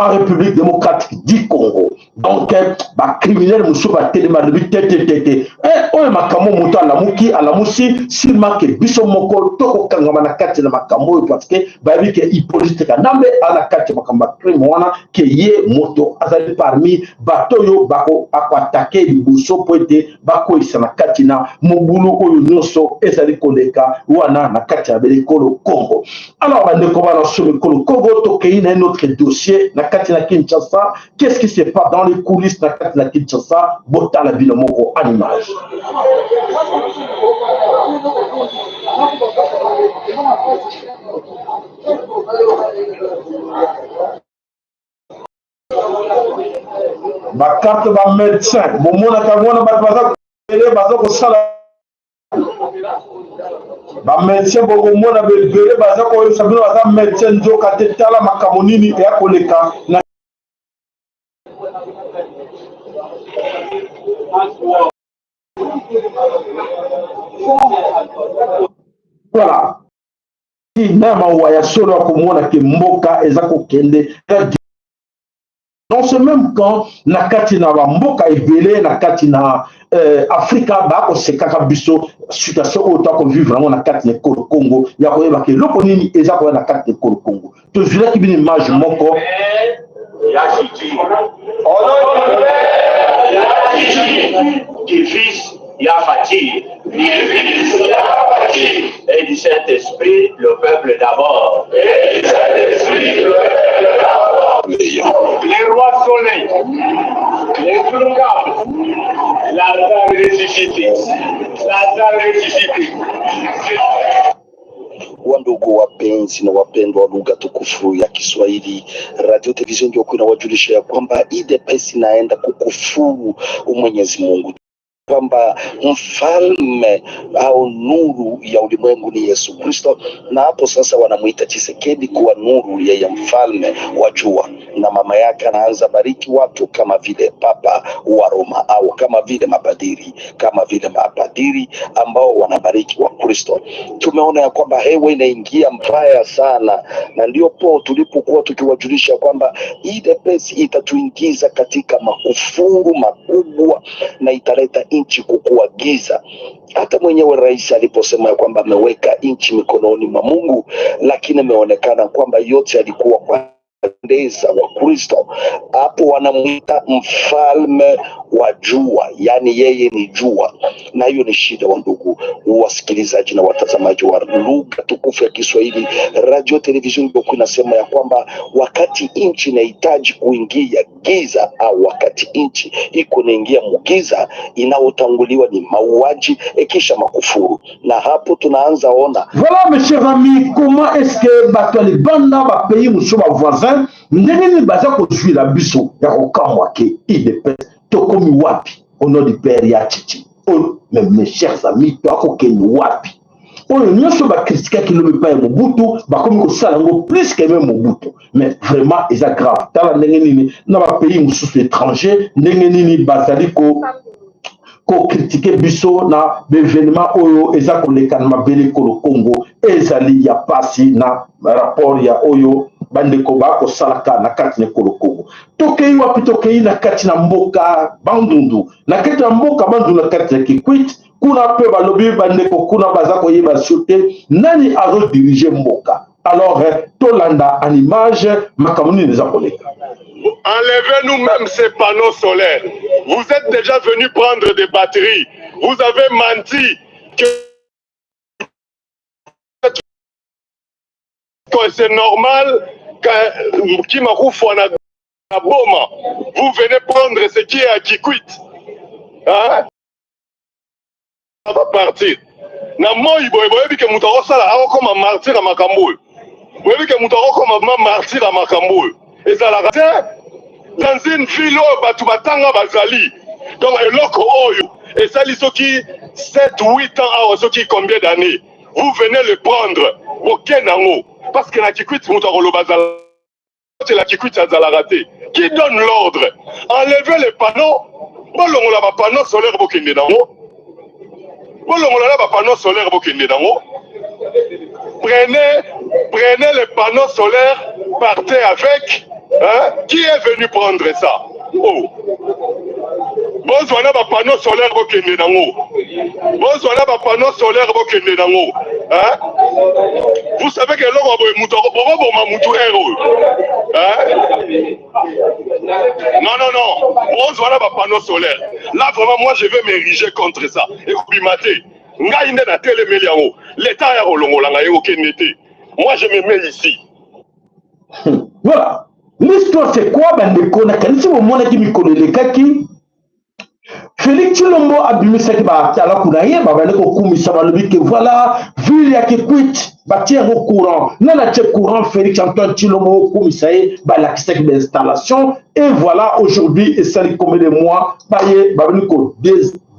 En République démocratique du Congo. Donc bacriminel mosusu batelemi, alobi te te te te, eh, oyo makambo moto alamuki alamusi sima ke biso moko tokokangama na kati na makambo oyo, parce que bayebi ke Hippolyte Kanambe aza na kati ya makambo ya crime wana, ke ye moto azali parmi bato oyo bakoatake liboso mpo ete bakweyisa na kati na mobulu oyo nyonso ezali koleka wana na kati ya belekolo Congo. Alors bandeko bana so ekolo Congo, tokei na un autre dossier na kati na Kinshasa. Qu'est-ce qui se passe dans les coulisses na kati na Kinshasa? Botala bino moko en image. Bakarte ba médecin bomonaka yango wana, bato baza ebele baza kosala bamédecin, bokomona bebele baza koyebisa bino baza médecin, nzoka te. Tala makambo nini eya koleka na voilà na mawa ya solo ya komona ke mboka eza kokende dans ce même camp. Na kati na bamboka ebele na kati na Afrika bakosekaka biso situation oyo toakovivre yango na kati na ekolo Congo, ya koyebaka eloko nini eza koya na kati na ekolo Congo. Tozwilaki bino image moko. Du Fils, Yafati, et du Saint-Esprit, le peuple d'abord. Et du Saint-Esprit, le peuple d'abord. Les rois soleil, les Turcas, Lazare ressuscité, Lazare ressuscité. Wandugu wapenzi na wapendwa wa lugha tukufu ya Kiswahili, Radio Television ndio inawajulisha ya kwamba UDPS inaenda kukufuru Mwenyezi Mungu, kwamba mfalme au nuru ya ulimwengu ni Yesu Kristo, na hapo sasa wanamuita Tshisekedi kuwa nuru yeye mfalme wa jua, na mama yake anaanza bariki watu kama vile Papa wa Roma au kama vile mapadiri, kama vile mapadiri ambao wanabariki wa Kristo. Tumeona ya kwamba hewa inaingia mbaya sana, na ndio po tulipokuwa tukiwajulisha kwamba UDPS itatuingiza katika makufuru makubwa na italeta nchi kukuwa giza. Hata mwenyewe rais aliposema ya kwamba ameweka nchi mikononi mwa Mungu, lakini imeonekana kwamba yote alikuwa kwa ndeza wa Kristo. Hapo wanamuita mfalme wa jua, yaani yeye ni jua, na hiyo ni shida wa ndugu wasikilizaji na watazamaji wa lugha tukufu ya Kiswahili. Radio Television ndio inasema ya kwamba wakati nchi inahitaji kuingia giza au wakati nchi iko inaingia mugiza, inayotanguliwa ni mauaji kisha makufuru, na hapo tunaanza ona. Voilà, mes chers amis, comment est-ce que bato ya libanda, bapays mosusu, bavoisin, ndenge nini baza kozwila biso ya kokamwa ke UDPS tokomi wapi? Au nom du Père ya Chichi. Oh, mais mes chers amis, toakokende wapi? Oyo nyonso bakritikaki lobi epai ya Mobutu, bakomi kosala yango plus que même Mobutu. Mais vraiment eza grave. Tala ndenge nini na bapays mosusu étranger, ndenge nini bazali ko kokritike biso na baevenement oyo eza koleka na mabele ekolo Congo. Ezali ya pasi na rapport ya oyo bandeko bakosalaka na kati na ekolo Congo. Tokei wapi? Tokei na kati na mboka Bandundu, na kati na mboka Bandundu, na kati ya Kikwit. Kuna mpe balobi bandeko kuna baza koyeba so te nani azodirige mboka. Alors tolanda en image makambo nini eza koleka. Enlevez nous-mêmes ces panneaux solaires. Vous êtes déjà venus prendre des batteries. Vous avez menti que c'est normal que na Boma. Vous venez prendre ce qui est à Kikwit. Hein? Ça va partir. Na moi boye, boyebi ke moto akosala akokoma martyr ya makambo oyo. Boyebi ke moto akokoma ma martyr ya makambo oyo. Ezalaka te dans une ville oyo bato batanga bazali. Donc eloko oyo esali soki 7 8 ans awa, soki combien d'années, vous venez le prendre, boke nango parce que na Kikwit moto akoloba azala la Kikwit azalaka te. Qui donne l'ordre? Enlevez les panneaux, bolongola ba panneaux solaires, bokende nango, bolongola na ba panneaux solaires, bokende nango. Prenez, prenez les panneaux solaires, partez avec. Hein? Qui est venu prendre ça? Oh. Bozwa na ba panneaux solaires bokende nango. Bozwa na ba panneaux solaires bokende nango. Hein? Vous savez que eloko boye mutu bokoboma mutu heure oyo. Hein? Non, non, non. Bozwa na ba panneaux solaires. Là vraiment moi je vais m'ériger contre ça. Ekobima te. Ngai nde natelemeli yango. L'État ya kolongola ngai okende te. Moi je me mets ici. Voilà. L'histoire c'est quoi bandeko nakanisi bomonaki mikolo elekaki Félix Tshilombo abimisaki batalaku na ye babandi kokumisa balobi ke voilà ville ya Kikwit batie yango courant nani atie courant Félix Antoine Tshilombo okumisa ye balakisaki ba installation et voilà aujourd'hui esali combien de mois baye babandi ko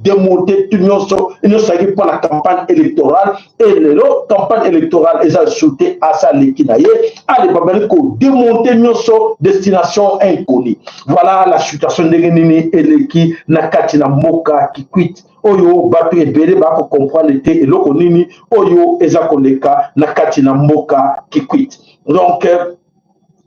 demonte nyonso nyonso ayaki mpo na campagne électorale e lelo campagne électorale eza lisusu te asa aleki na ye ale babali kodemonte nyonso destination inconnue. Voilà la situation ndenge nini eleki na kati na mboka Kikwit oyo bato ebele bakokomprendre te eloko nini oyo eza koleka na kati na mboka Kikwit. Donc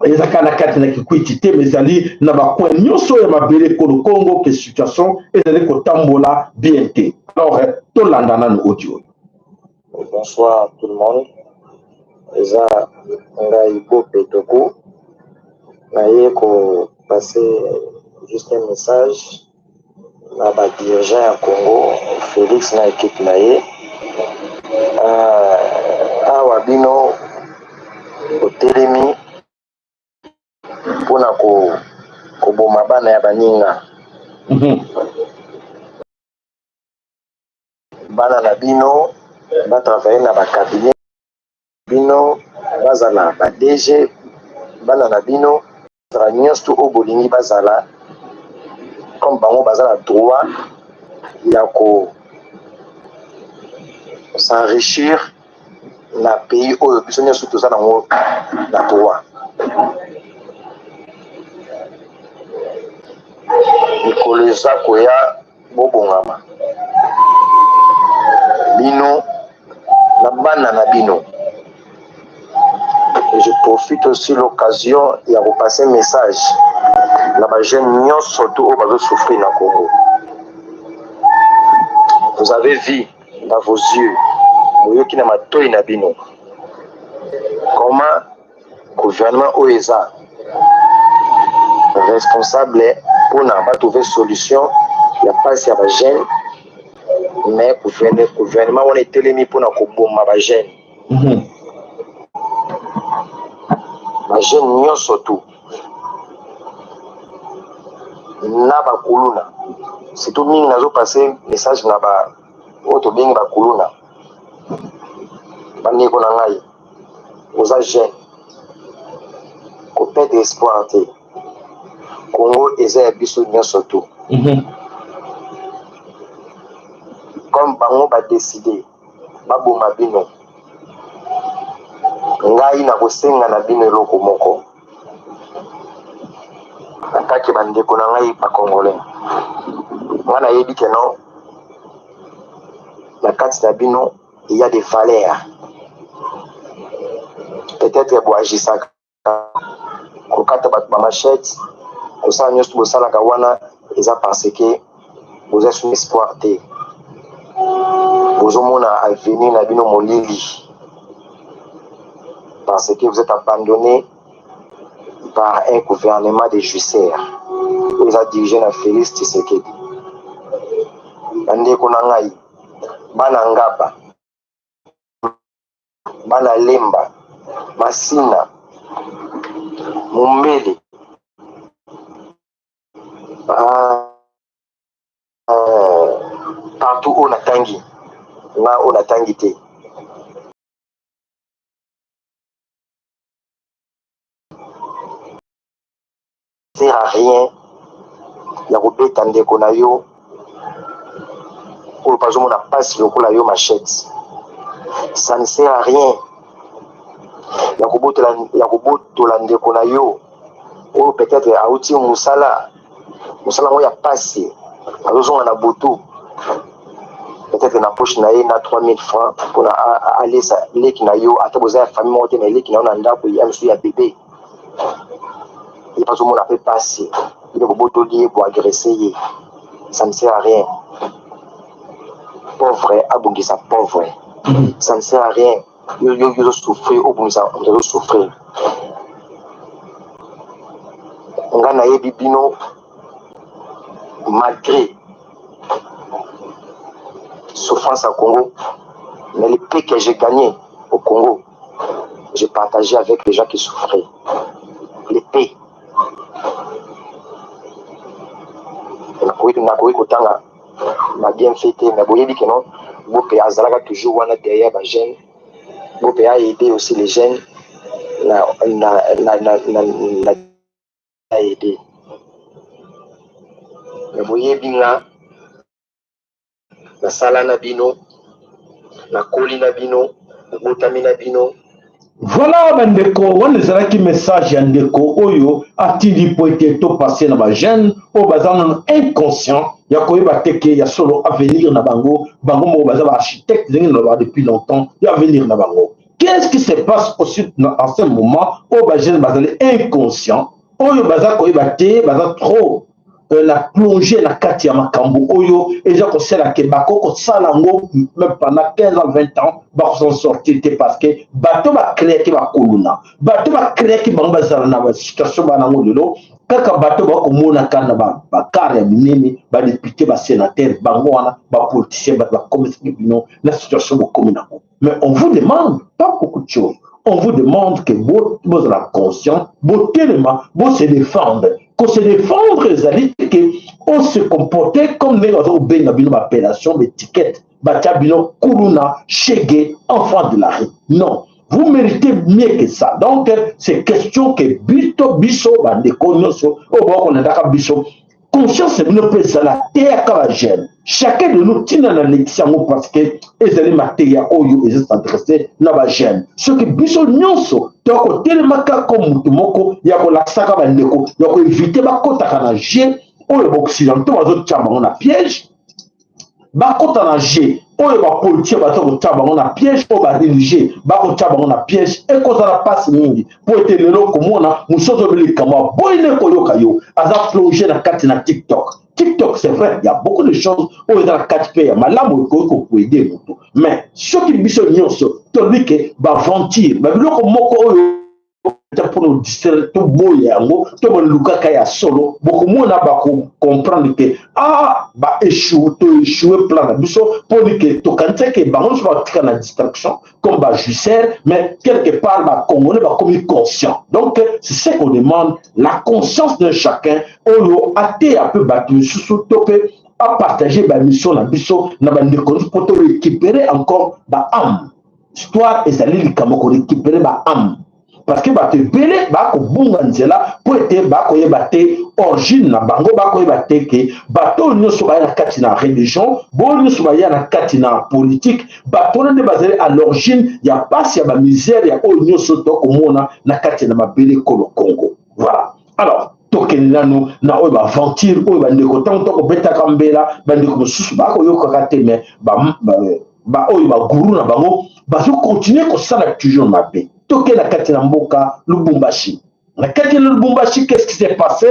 eza kaka na kati na Kikwiti te, mais ezali na bacoin nyonso ya mabele ekolo Congo ke situation ezali kotambola bien te. Alors tolanda nanu audio oyo. Bonsoir tout le monde. Eza ngai Bope Toko. Naye ko passer juste un message na ba dirigeants ya Congo, Felix na equipe na ye. Uh, awa bino otelemi mpona ko koboma bana ya baninga. Mm -hmm. Bana na bino ba travailler na ba cabinet bino bazala ba DG bana na bino bazala nyonso oyo bolingi bazala comme bango baza na droit ya ko s'enrichir na pays oyo biso nyonso toza nango na droit. Mikolo eza koya bobongama bino na bana na bino. Et je profite aussi l'occasion ya kopasser message na ba jeunes nyonso tout oyo bazo souffrir na Congo. Vous avez vu dans vos yeux, boyoki na matoyi na bino comment gouvernement oyo eza responsable mpona batrouve solution ya mpasi ya bajeune, mais gouvernement wana etelemi mpona koboma bajeune. Bajeune nyonso tu na bakuluna, surtout mingi nazopase message na ba oyo tobengi bakuluna. Bandeko na ngai, oza jeune, koperdre espoir te. Congo eza ya biso nyonso tu. Comme bango badeside baboma bino, ngai nakosenga na bino eloko moko atake bandeko na ngai bacongolais. Ngai nayebi ke non, na kati na bino il y a des valeurs, peut-être boagisaka kokata bato ba machette, kosala nyonso bosalaka wana eza parce que boza sous espoir te, bozomona avenir na bino molili parce que vous êtes abandonné par un gouvernement de jouisseurs oyo eza dirigé na Félix Tshisekedi. Bandeko na ngai, bana Ngaba, bana Lemba, Masina, Mumbele, partout oyo natangi nga oyo natangi te, sert à rien ya kobeta ndeko na yo oyo bazomona pasi lokola yo machette. Ça ne sert à rien ya kobotola, ya kobotola ndeko na yo oyo peut-être auti mosala, mosala yango ya pasi, azozonga na butu peut-être na poche na ye na 3000 francs mpona alesa leki na yo, ata boza ya famille moko te, na leki na yo na ndako ya mosusu ya bebe. Ye mpe azomona mpe pasi, bino bobotoli ye, bo agresser ye, ça ne sert à rien. Pauvre abongisa pauvre, ça ne sert à rien. Yo yo yo souffrir, obongisa moto azo souffrir. Nga nayebi bino malgré souffrance à Congo, mais le peu que j'ai gagné au Congo, j'ai partagé avec les gens qui souffraient. Le peu. Nakoki kotanga ba bienfait te, mais boyebi que non, Bope azalaka toujours wana derrière ba jeunes. Bope a aidé aussi les jeunes na na na na na, na aidé. Mais boyebi nga nasala na bino, nakoli na bino, nabotami na bino. Voilà bandeko, wana ezalaki message ya ndeko oyo atindi mpo ete topase na bajeune oyo baza nano inconscient ya koyeba te ke ya solo avenir na bango, bango moko baza baarchitecte ndenge nalobaka depuis longtemps ya avenir na bango. Qu'est-ce qui se passe aussi en ce moment oyo bajeune bazali inconscient, oyo baza koyeba te, baza trop na plonge na kati ya makambo oyo eza kosala ke bako kosala yango même pendant 15 ans, 20 ans, bakosan sortir te, parce que bato bacréaki bakoluna, bato bacréaki bango bazala na basituation bana yango lelo. Kaka bato bakomonaka na bakare ya minene, badepute, basénateur, bango wana bapoliticien, bato bakomisaki bino na situation bokomi nango. Mais on vous demande pas beaucoup de choses. On vous demande que bozala conscient, botelema, bo se défendre. Ko se défendre ezali te ke on se comporter comme ndenge baza kobenga bino baappellation, baétiquette batia bino, kuluna, shege, enfant de la rue. Non, vous méritez mieux que ça. Donc c'est question que bito biso bandeko nyonso oyo bakolandaka biso, conscience bino mpe ezala, teyaka bajeune, chacun de nous. Ntina nalekisi yango parce que ezali mateya oyo eza s'adresse na bajeune. Soki biso nyonso tokotelemaka ko motu moko ya kolakisaka bandeko ya koevite bakɔtaka na jeu oyo baoccidentaux bazotia bango na piège, bakɔta na jeu oyo bapoliticien baza kotia bango na piège, oyo bareligieux bakotia bango na piège, ekozala mpasi mingi. Mpo ete lelo komona mosusu ozobeli likambo aboyi nde koyoka yo, aza plongé na kati na TikTok. TikTok, c'est vrai, il y a beaucoup de choses oyo eza na kati mpe ya malamu, ekoki kokoaider moto. Mais soki biso nyonso tolobi ke baaventure, babiloko moko oyo mpona distraire, toboya yango, to balukaka ya solo, bokomona bakocomprendre ke ah, baéchoue, toéchoue plan na biso, mponi ke tokanisaki bango nyonso batika na distraction comme bajouisseur. Mais quelque part bacongolais bakomi conscient. Donc c'est ce qu'on demande, la conscience de chacun oyo ateya mpe bato misusu to mpe apartage bamission na biso na bandeko nyonso, mpo to récupérer encore baâme. Histoire ezali likambo korécupérer baâme, parce que bato ebele bakobunga nzela mpo ete bakoyeba te origine na bango, bakoyeba te ke bato oyo nyonso baya na kati na religion, boyo nyonso baya na kati na politique, bato wana nde bazali à l'origine ya pasi, ya bamisère, ya oyo nyonso tokomona na kati na mabele ekolo Congo. Voilà. Alors tokende nanu na oyo baaventure oyo bandeko, ntango tokobetaka mbela, bandeko mosusu bakoyokaka te, mais baoyo baguru na bango bazokontinue kosala toujours mabe. Toke na kati na mboka Lubumbashi. Na kati na Lubumbashi, qu'est-ce qui s'est passé?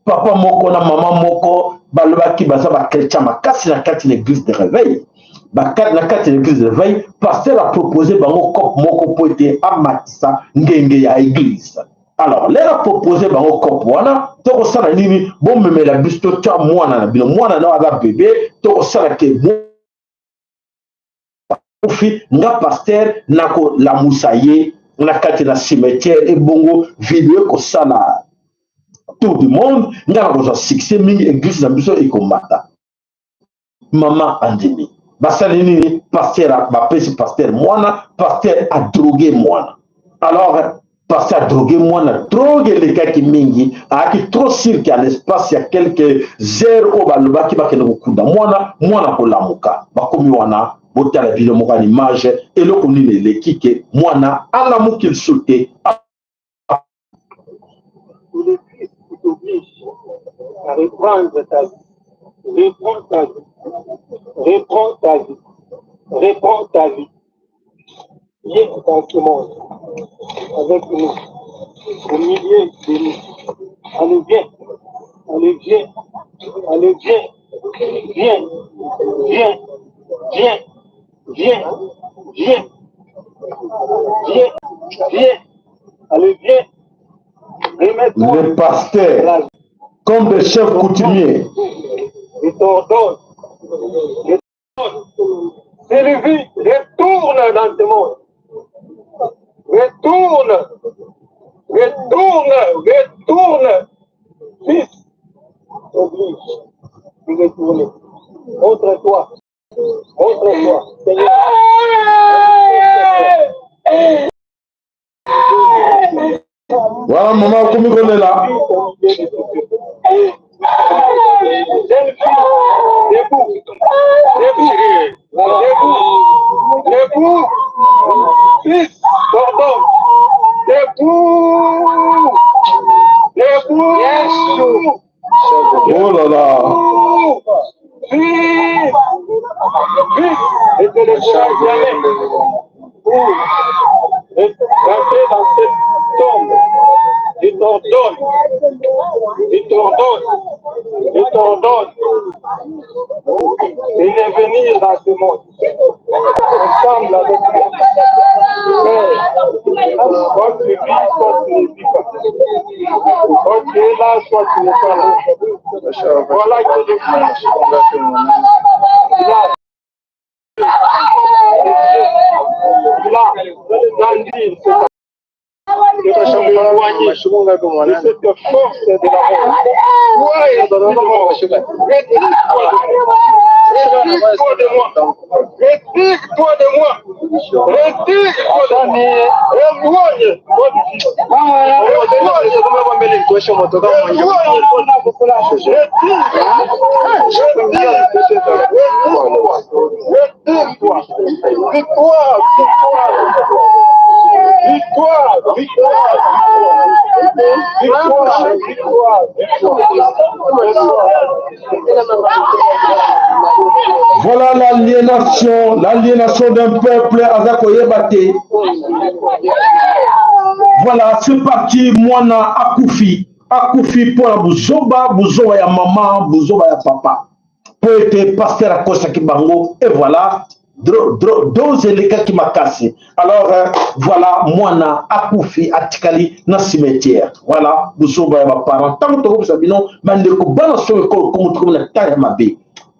Papa moko na mama moko balobaki baza bachrétien makasi na kati na église de réveil. Na kati na église de réveil, pasteur apropose bango coop moko mpo ete amatisa ngenge ya église. Alors lere apropose bango coop wana, tokosala nini? Bomemela biso, totya mwana na bino, mwana na aza bebe, tokosala ke akufi, nga pasteur nakolamusa ye na kati na cimetière, ebongo video ekosala tour du monde, nga nakozwa succès mingi, église na biso ekomata. Mama andimi. Basali nini? Pasteur bapesi pasteur mwana, pasteur adrogue mwana. Alors pasteur adrogue mwana, drogue elekaki mingi, ayaki trop sûr ke à l'espace ya quelques heures oyo balobaki bakende kokunda mwana, mwana kolamuka. Bakomi wana, botala bino moko na image eloko nini eleki ke mwana alamuki lisusu te. Le Christ t'oblige à reprendre ta vie. Reprends ta vie. Reprends ta vie. Reprends ta vie. Viens dans ce monde avec nous, au milieu de nous. Allez, viens. Allez, viens. Allez, viens. Viens. Viens. Viens. Viens. Viens. Viens. Viens. Allez, viens. Remets-toi. Les pasteurs, comme des chefs coutumiers. Je t'ordonne. Je Sylvie, retourne dans ce monde. Retourne. Retourne. Retourne. Fils, oblige de retourner. Montre-toi. Montre-toi. Seigneur. Wana mama akomi kolela. Debout, debout, debout, debout, fils, pardon, debout, debout, yes. Oh là là. Fils, fils, et te laissera jamais pour rentrer dans cette tombe. Je t'ordonne, je t'ordonne, je t'ordonne de ne venir dans ce monde ensemble avec moi. Père, soit tu vis, soit tu ne vis pas. Soit tu es là, soit tu n'es pas là. Voilà que je suis. Là, là, grandir, c'est éloigné de cette force de la mort. Retire-toi de moi. Retire-toi de moi. Retire-toi de moi. Éloigne-toi du fils. Retire-toi. Victoire, victoire, victoire, victoire, victoire, victoire, victoire. Voilà l'aliénation, l'aliénation d'un peuple aza koyeba te. Voilà, c'est parti, mwana akufi. Akufi mpo na buzoba, buzoba ya mama, buzoba ya papa. Mpo ete pasteur akosaki bango, et voilà, dose elekaki makasi. Alors, euh, voilà, mwana akufi atikali na cimetière. Voilà, buzoba ya baparent. Ntango tokobisa bino, bandeko bana soki ekolo kongo tokomi na temps ya mabe.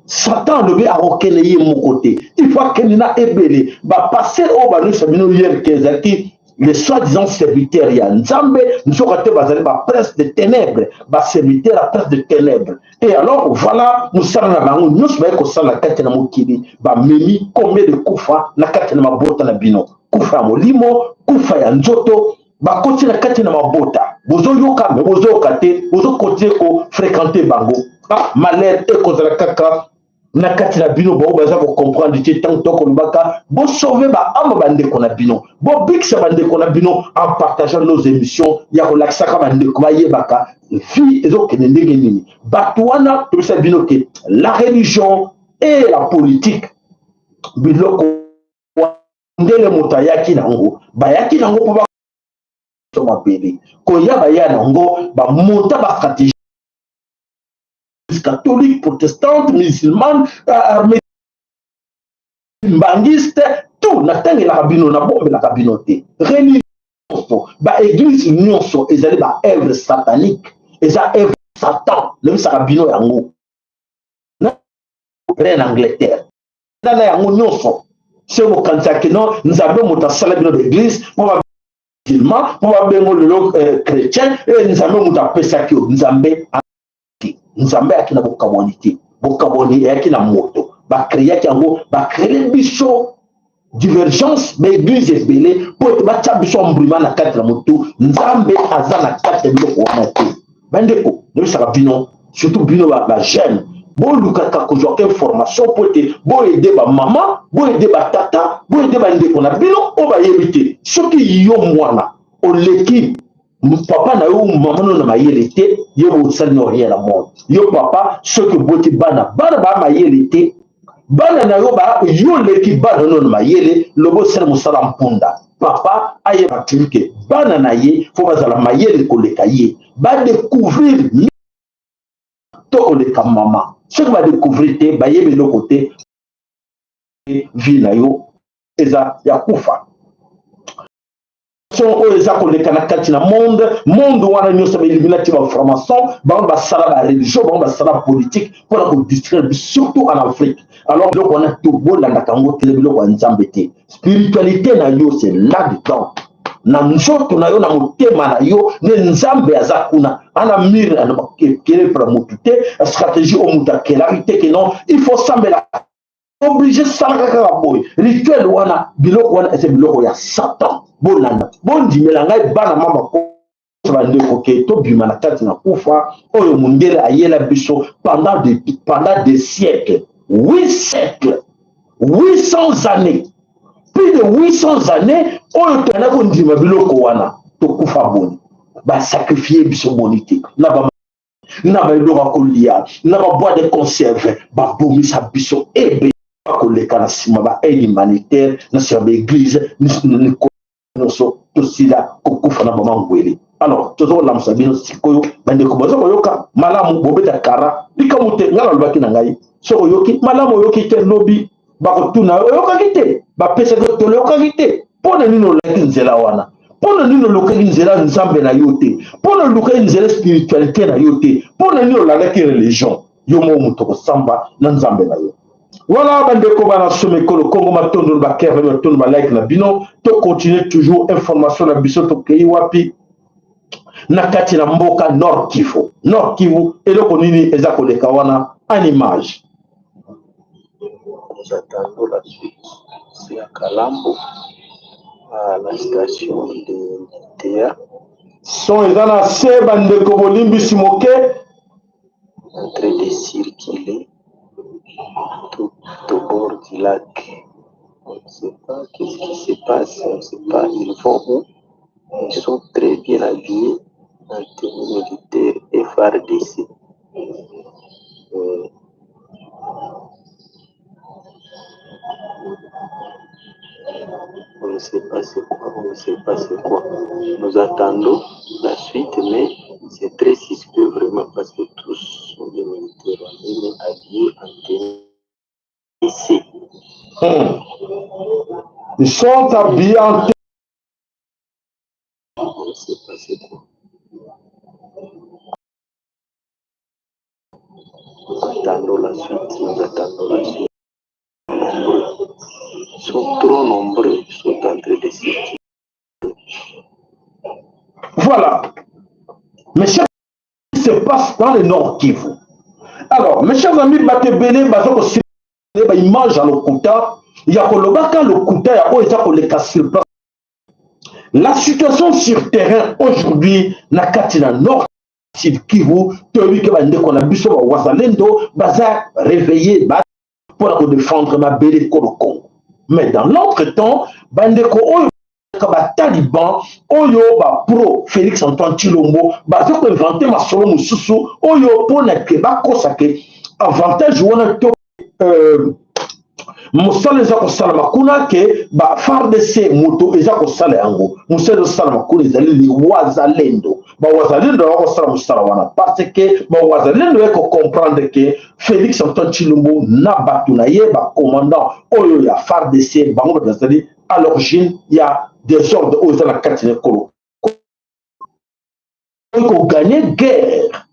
Satan alobi akokende ye moko te, il faut akende na ebele bapaster oyo balobisa bino hier ke ezalaki les soi-disant serviteurs ya Nzambe, nzoka te bazali ba prince de ténèbres, ba serviteurs ya prince de ténèbres. Et alors voilà mosala na bango nyonso baye kosala na kati na mokili, bamemi combien de kufa na kati na mabota na bino, kufa ya molimo, kufa ya nzoto, bakoti na kati na mabota, bozoyoka me bozoyoka te, bozokontinue ko fréquenter bango. Ah, malheur ekozala kaka na kati na bino bao baza kocomprendre te. Ntango tokolobaka, bosauve baama bandeko na bino, bobikisa bandeko na bino en partageant nos émissions ya kolakisaka bandeko bayebaka vie ezokende ndenge nini. Bato wana tobisa bino ke la religion et la politique, biloko ndele moto ayaki nango, bayaki nango mpo ba mabele koya, baya nango, bamonta bastratégie catholique, protestante, musulmane, armée mbangiste, tout. Natangelaka bino, nabombelaka bino te. Religion nyonso, baeglise nyonso ezali baœuvre satanique, eza œuvre Satan. Nayebisaka bino yango na reine Angleterre na yango nyonso. Se bokanisaki no Nzambe moto asala bino baeglise mpo bamusulman, mpo babengo lelo chrétien, e Nzambe moto apesaki yo. Nzambe te, Nzambe ayaki na bokabwani te. Bokabwani eyaki na moto, bacréaki yango, bacréer biso divergence, baeglise ebele mpo ete batya biso embruma na kati na motu. Nzambe aza na kati ya biloko wana te. Bandeko, nayebisaka bino, surtout bino bajeune, bolukaka kozwaka information mpo ete boaider bamama, boaider batata, boaider bandeko na bino oyo bayebi te. Soki yo mwana oleki papa na yo, mama no na mayele te, yo bosali no rien na monde. Yo papa, soki oboti bana, bana baa mayele te. Bana na yo ba yo leki bana no na mayele, lobo osala mosala mpunda. Papa ayeba toujours ke bana na ye fo bazala mayele koleka ye, ba découvrir to koleka mama. Soki ba découvrir te, bayebi eloko te, vie na yo eza ya kufa. Oyo eza koleka na kati na monde monde wana nyonso, bailluminati, bafranc-maçon, bango basala bareligion, bango basala politique mpona kodistraire, surtout en Afrique. Alors biloko wana tobolandaka yango te, biloko ya Nzambe te. Spiritualité na yo, c'est là dedans, na nzoto na yo, na motema na yo nde Nzambe aza kuna. Ana mire kele mpona motu te, stratégie oyo moto akelaki te ke non, il faut sambela obligé, salaka kaka boye, rituel wana. Biloko wana eza biloko ya Satan. Bolanda, bondimela ngai, bana mama, bandeko, ke tobima na kati na kufa oyo mondele ayela biso pendant des siècles, 8 siècles, 800 années, plus de 800 années oyo toyanda kondima biloko wana. Tokufa boni, basacrifier biso boni te na ba na babiloko ya kolia, na baboîte de conserve, babomisa biso ebe koleka na nsima baaide humanitaire, na nsima baéglise nyonso. Tosila kokufa na bamangwele. Alors toza kolamusa bino sikoyo, bandeko, baza koyoka malamu, bobeta kara likambo te. Ngai nalobaki na ngai, soki oyoki malamu, oyoki te, lobi bakotuna yo: oyokaki te? Bapesaki tolo, oyokaki te? Mpo na nini olaki nzela wana? Mpo na nini olukaki nzela Nzambe na yo te? Mpo na olukaki nzela spiritualité na yo te? Mpo na nini olandaki religion? Yo moko moto kosamba na Nzambe na yo. Voilà, bandeko bana somekolo Kongo, matondo, bakere, matondo, balike na bino. Tocontinue toujours information na biso. Tokei wapi? Na kati na mboka Nord Kivu. Nord Kivu, eloko nini eza koleka wana en image? Nous attendons la suite. C'est à Kalambo, à la station de Théa. Son eza na se, bandeko, bolimbisi moke. En train de circuler tout au bord du lac. On ne sait pas qu'est-ce qui se passe, on ne sait pas ils vont où. Ils sont très bien habillés en tenue militaire FARDC. On ne sait pas c'est quoi, on ne sait pas c'est quoi. Nous attendons la suite, mais c'est très suspect vraiment parce que tous sont des militaires mais habillés en tenue C. Ils sont habillés en On ne sait pas c'est quoi. Nous attendons la suite, nous attendons la suite. Nombreux. Ils sont trop nombreux, ils sont en train de circuler. Voilà. Mais ce qui se passe dans le Nord Kivu. Alors, mes chers amis, bato ebele baza kosi baimage ya lokuta, ya kolobaka lokuta ya oyo eza koleka sur place. La situation sur terrain aujourd'hui na kati na Nord Sud Kivu, toyebi ke bandeko na biso bawazalendo baza réveillé ba mpona kodéfendre mabele ekolo Congo. Mais dans l'autre temps, bandeko oyo bataliban, oyo bapro Félix Antoine Tshilombo, baza koinventer masolo mosusu oyo mpona ke bakosa ke avantage wana to mosala eza kosalama kuna, ke ba FARDC moto eza kosala yango. Mosala ezosalama kuna ezali liwazalendo. Bawazalendo bakosala mosala wana parce que bawazalendo ye kocomprendre ke Félix Antoine Tshilombo na bato na ye, bacommandant oyo ya FARDC, bango bato bazali à l'origine ya désordre oyo eza na kati na ekolo. Kogagner guerre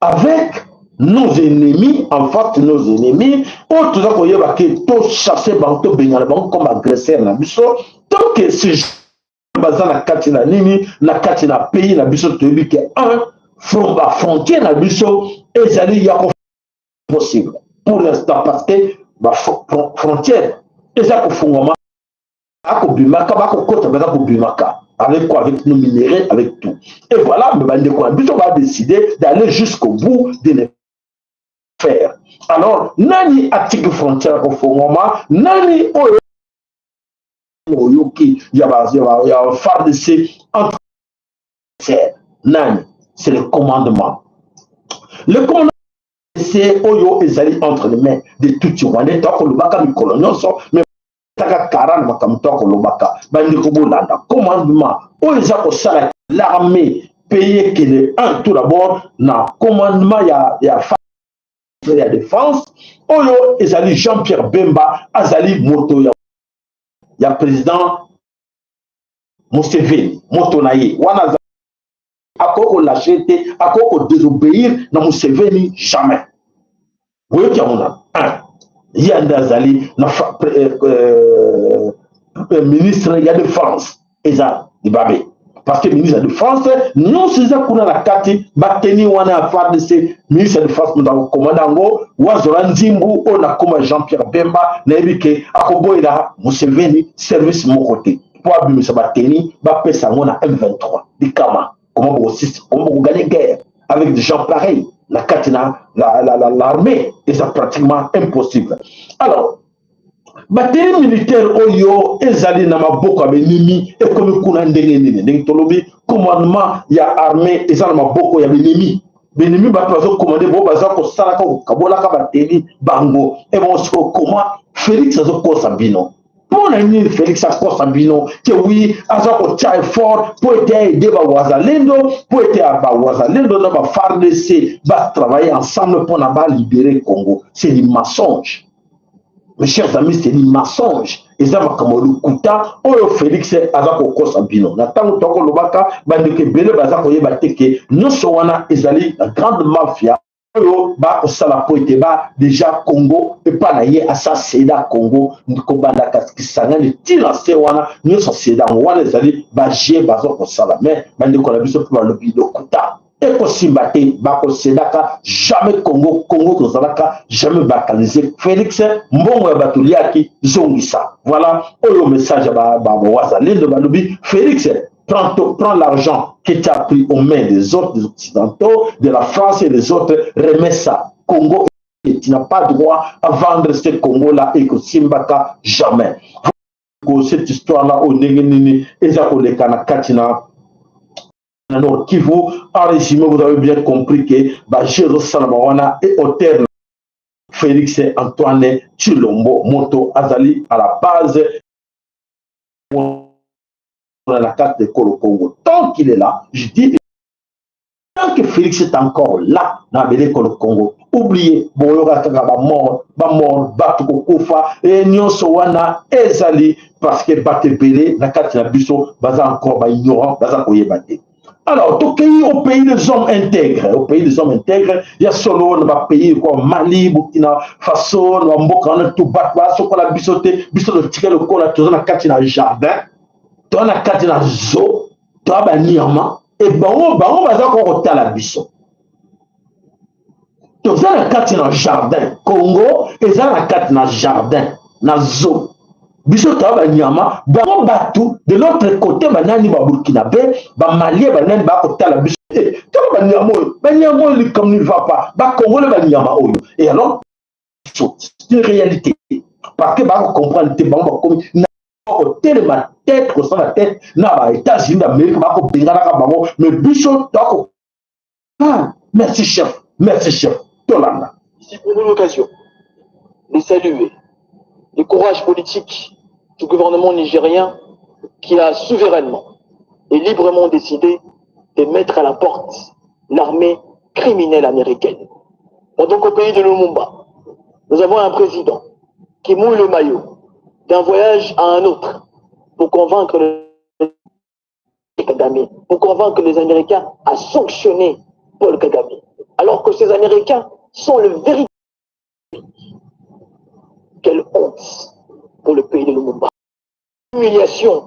avec nos ennemis, en face de nos ennemis oyo toza koyeba ke tochasse bango, tobengana bango comme agresseur na biso, tant que ce baza na kati na nini, na kati na pays na biso. Toyebi ke un front, bafrontière na biso ezali ya possible pour l'instant parce que bafrontière eza kofungwama, bakobimaka, bakokota, baza kobimaka avec quoi? Avec nos minéraux, avec tout. Et voilà, mais bandeko na biso badécider d'aller jusqu'au bout de ne faire. Alors nani atiki frontière kofungwama? Nani oyo oyoki ya FARDC entre nani? C'est le commandement, le commandement. FARDC oyo ezali entre les mains de Tutsi rwandais. Tokolobaka mikolo nyonso, mais taka kara na makambo tokolobaka. Bandeko, bolanda commandement oyo eza kosala l'armée pays ekende. Un, tout d'abord na commandement ya défense oyo ezali Jean-Pierre Bemba, azali moto ya président Museveni, moto na ye wana akoki kolâcher te, akoki kodésobéir na Museveni jamais. Boyoki yango na un, ye nde azali na ministre ya défense. Eza libabe, parce que ministre ya défense nyonso eza kuna na kati bateni wana ya FARDC. Ministre ya défense moto akokomanda yango wazola nzimbu oyo nakoma Jean Pierre Bemba. Nayebi ke akoboyela Museveni service moko te mpo abimisa bateni, bapesa yango na M23. Likama, comment bokosisa, comment bokogagner guerre avec des gens pareils na kati na l'armée? Eza pratiquement impossible. Alors bateni militaire oyo ezali na maboko ya benemi ekomi kuna ndenge nini? Ndenge tolobi, commandement ya armée eza na maboko ya benemi. Benemi bato bazokommander bo baza kosalaka, kokabolaka bateni bango. Ebongo siko koma Félix azokosa bino mpo na nini? Félix akosa bino ke oui, aza kotia effort mpo ete aide bawazalendo, mpo ete bawazalendo na baFARDC batravailler ensemble mpona balibérer Congo. C'est du mensonge, mes chers amis, c'est du mensonge. Eza makambo ya lokuta oyo Félix aza kokosa bino. Na ntango tokolobaka, bandeko ebele baza koyeba te ke nyonso wana ezali la grande mafia oyo bakosala mpo ete ba déjà Congo epa na ye asa céda Congo, kobandaka Kisangani ntina se wana nyonso acéda yango. Wana ezali bajeu baza kosala. Mais bandeko na biso mpe balobi lokuta, ekosimba te, bakocédaka jamais Congo. Congo kozalaka jamais balkanisé. Félix, mbongo ya bato liaki, zongisa. Voilà oyo message ya bawazalendo. Balobi: Félix, prends l'argent que tu as pris aux mains des autres, des Occidentaux, de la France et des autres, remets ça. Congo, tu n'as pas droit à vendre ce Congo-là et que simbaka jamais. Cette histoire-là, au ndenge nini eza koleka na kati na Nord Kivu. En résumé, vous avez bien compris que bajeu ezosalama wana et auteur Félix Antoine Tshilombo, moto azali à la base na carte de Kolo Congo. Tant qu'il est là, je dis, tant que Félix est encore là na mabele Kolo Congo, oubliez, boyoka kaka bamort, bamort, bato kokufa. E nyonso wana ezali parce que bato ebele na kati na biso baza encore baignorant, baza koyeba te. Alors tokei au pays des hommes intègres, au pays des hommes intègres ya solo, na bapays kwa Mali, Burkina Faso, na bamboka wana to bato basokola biso te. Biso totika lokola toza na kati na jardin, toza na kati na zoo, toza banyama e bango baza koka kotala biso. Toza na kati na jardin, Congo eza na kati na jardin, na zoo, biso toza banyama. Bango bato de l'autre côté, banani, baburkinabé, bamalien, banani, bakotala biso: e tala banyama oyo, banyama oyo, likambo ne va pas, bakongole banyama oyo. Et alors c'est une réalité, parce que bakocomprendre te. Bango bakomi na kotelema tête, kosala tête na baÉtats-Unis d'Amérique, bakobenganaka bango, mais biso toko. Ah, merci chef, merci chef. Tolanda. Ici pour nous l'occasion de saluer le courage politique du gouvernement nigérien qui a souverainement et librement décidé de mettre à la porte l'armée criminelle américaine. Pendant qu'au pays de Lumumba, nous avons un président qui mouille le maillot d'un voyage à un autre pour convaincre le Kagame, pour convaincre les Américains à sanctionner Paul Kagame. Alors que ces Américains sont le véritable. Quelle honte pour le pays de Lumumba. Humiliation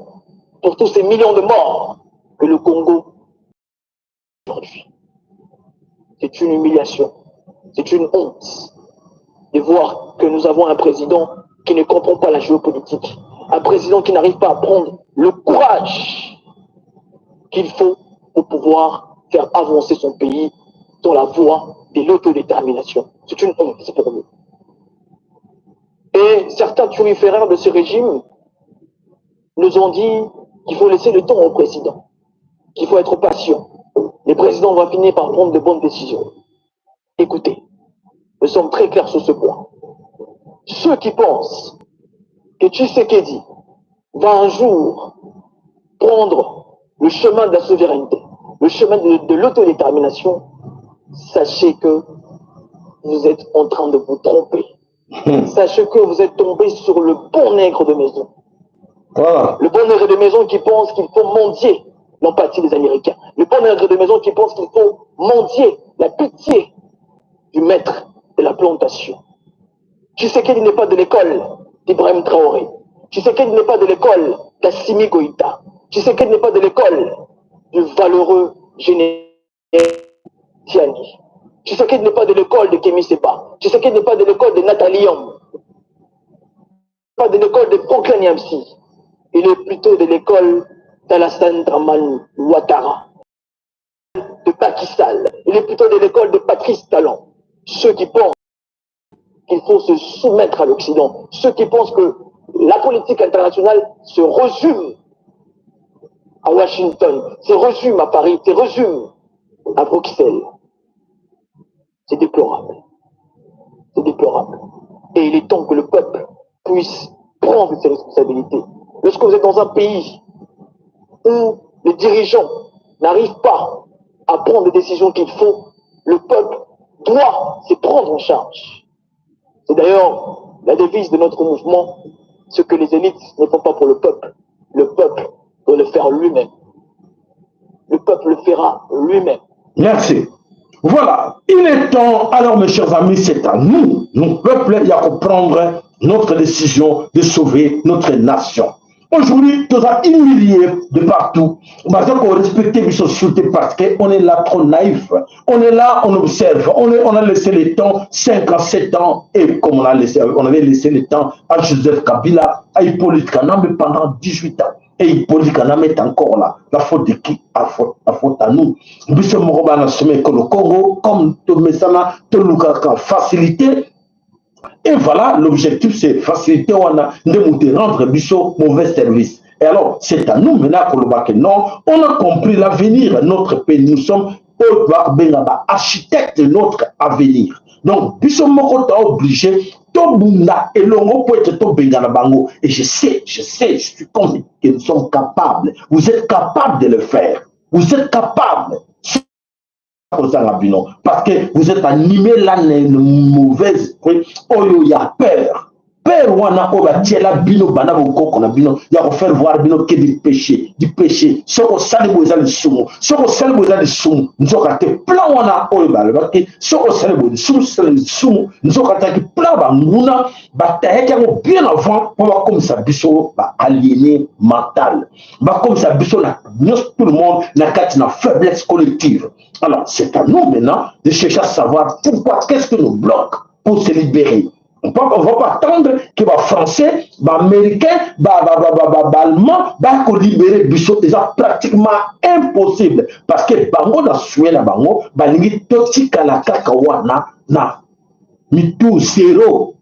pour tous ces millions de morts que le Congo aujourd'hui. C'est une humiliation, c'est une honte de voir que nous avons un président qui ne comprend pas la géopolitique, un président qui n'arrive pas à prendre le courage qu'il faut pour pouvoir faire avancer son pays dans la voie de l'autodétermination. C'est une honte pour nous. Et certains turiféraires de ce régime nous ont dit qu'il faut laisser le temps au président, qu'il faut être patient. Le président va finir par prendre de bonnes décisions. Écoutez, Nous sommes très clairs sur ce point. Ceux qui pensent que Tshisekedi va un jour prendre le chemin de la souveraineté, le chemin de, de l'autodétermination, sachez que vous êtes en train de vous tromper. Sachez que vous êtes tombé sur le bon nègre de maison. Voilà. Le bon nègre de maison qui pense qu'il faut mendier l'empathie des Américains. Le bon nègre de maison qui pense qu'il faut mendier la pitié du maître de la plantation. Tshisekedi n'est pas de l'école d'Ibrahim Traoré. Tshisekedi n'est pas de l'école d'Assimi Goïta. Tshisekedi n'est pas de l'école du valeureux général Tiani. Tshisekedi n'est pas de l'école de Kémy Seba. Tshisekedi n'est pas de l'école de Nathalie Yamb. Pas de l'école de Franklin Nyamsi. Il est plutôt de l'école d'Alassane Dramane Ouattara, de Pakistan. Il est plutôt de l'école de Patrice Talon. Ceux qui pensent qu'il faut se soumettre à l'Occident, ceux qui pensent que la politique internationale se résume à Washington, se résume à Paris, se résume à Bruxelles. C'est déplorable. C'est déplorable. Et il est temps que le peuple puisse prendre ses responsabilités. Lorsque vous êtes dans un pays où les dirigeants n'arrivent pas à prendre les décisions qu'il faut, le peuple doit se prendre en charge. C'est d'ailleurs la devise de notre mouvement, ce que les élites ne font pas pour le peuple, le peuple doit le faire lui-même. Le peuple le fera lui-même. Merci. Voilà, il est temps, alors mes chers amis, c'est à nous, nous peuple, il y a à prendre notre décision de sauver notre nation. Aujourd'hui, tout ça humilié de partout. Parce qu'on respecte biso surtout parce qu'on est là trop naïf. On est là, on observe. On, est, on a laissé le temps, 5 ans, 7 ans, et comme on, a laissé, on avait laissé le temps à Joseph Kabila, à Hippolyte Kanambe pendant 18 ans. Et Hippolyte Kanambe est encore là. La faute de qui La faute, la faute à nous. Biso moko bana seme ekolo Congo, comme tomesana, tolukaka facilité. Et voilà, l'objectif, c'est faciliter wana nde moto rendre biso mauvais service. Et alors, c'est à nous maintenant koloba que non, on a compris l'avenir, notre pays, nous sommes oyo bakobenga ba architecte de notre avenir. Donc, biso moko ta obligé tobunda elongo po ete tobengana bango. Et je sais, je suis convaincu que nous sommes capables. Vous êtes capables de le faire. Vous êtes capables. Kozanga bino parce que vous êtes animé là na une mauvaise esprit oyo ya peur peur wana oyo batiela bino banda bokoko na bino ya kofaire voir bino ke du péché, du péché. Soki osali boye eza lisumu, soki osali boye eza lisumu. Nzoka te plan wana oyo balobaki soki osali boye lisumu, osali lisumu, nzoka taki plan banguna batayaki yango bien avant mpo bakomisa biso baaliéné mental, bakomisa biso na nyonso, tout le monde na kati na faiblesse collective. Alors c'est à nous maintenant de chercher à savoir pourquoi, qu'est-ce que nous bloque pour se libérer. On ne va pas attendre que les Français, les Américains, les Allemands, libérer biso. C'est pratiquement impossible. Parce que bango na souhait na bango, balingi totikala kaka wana na mitu zéro.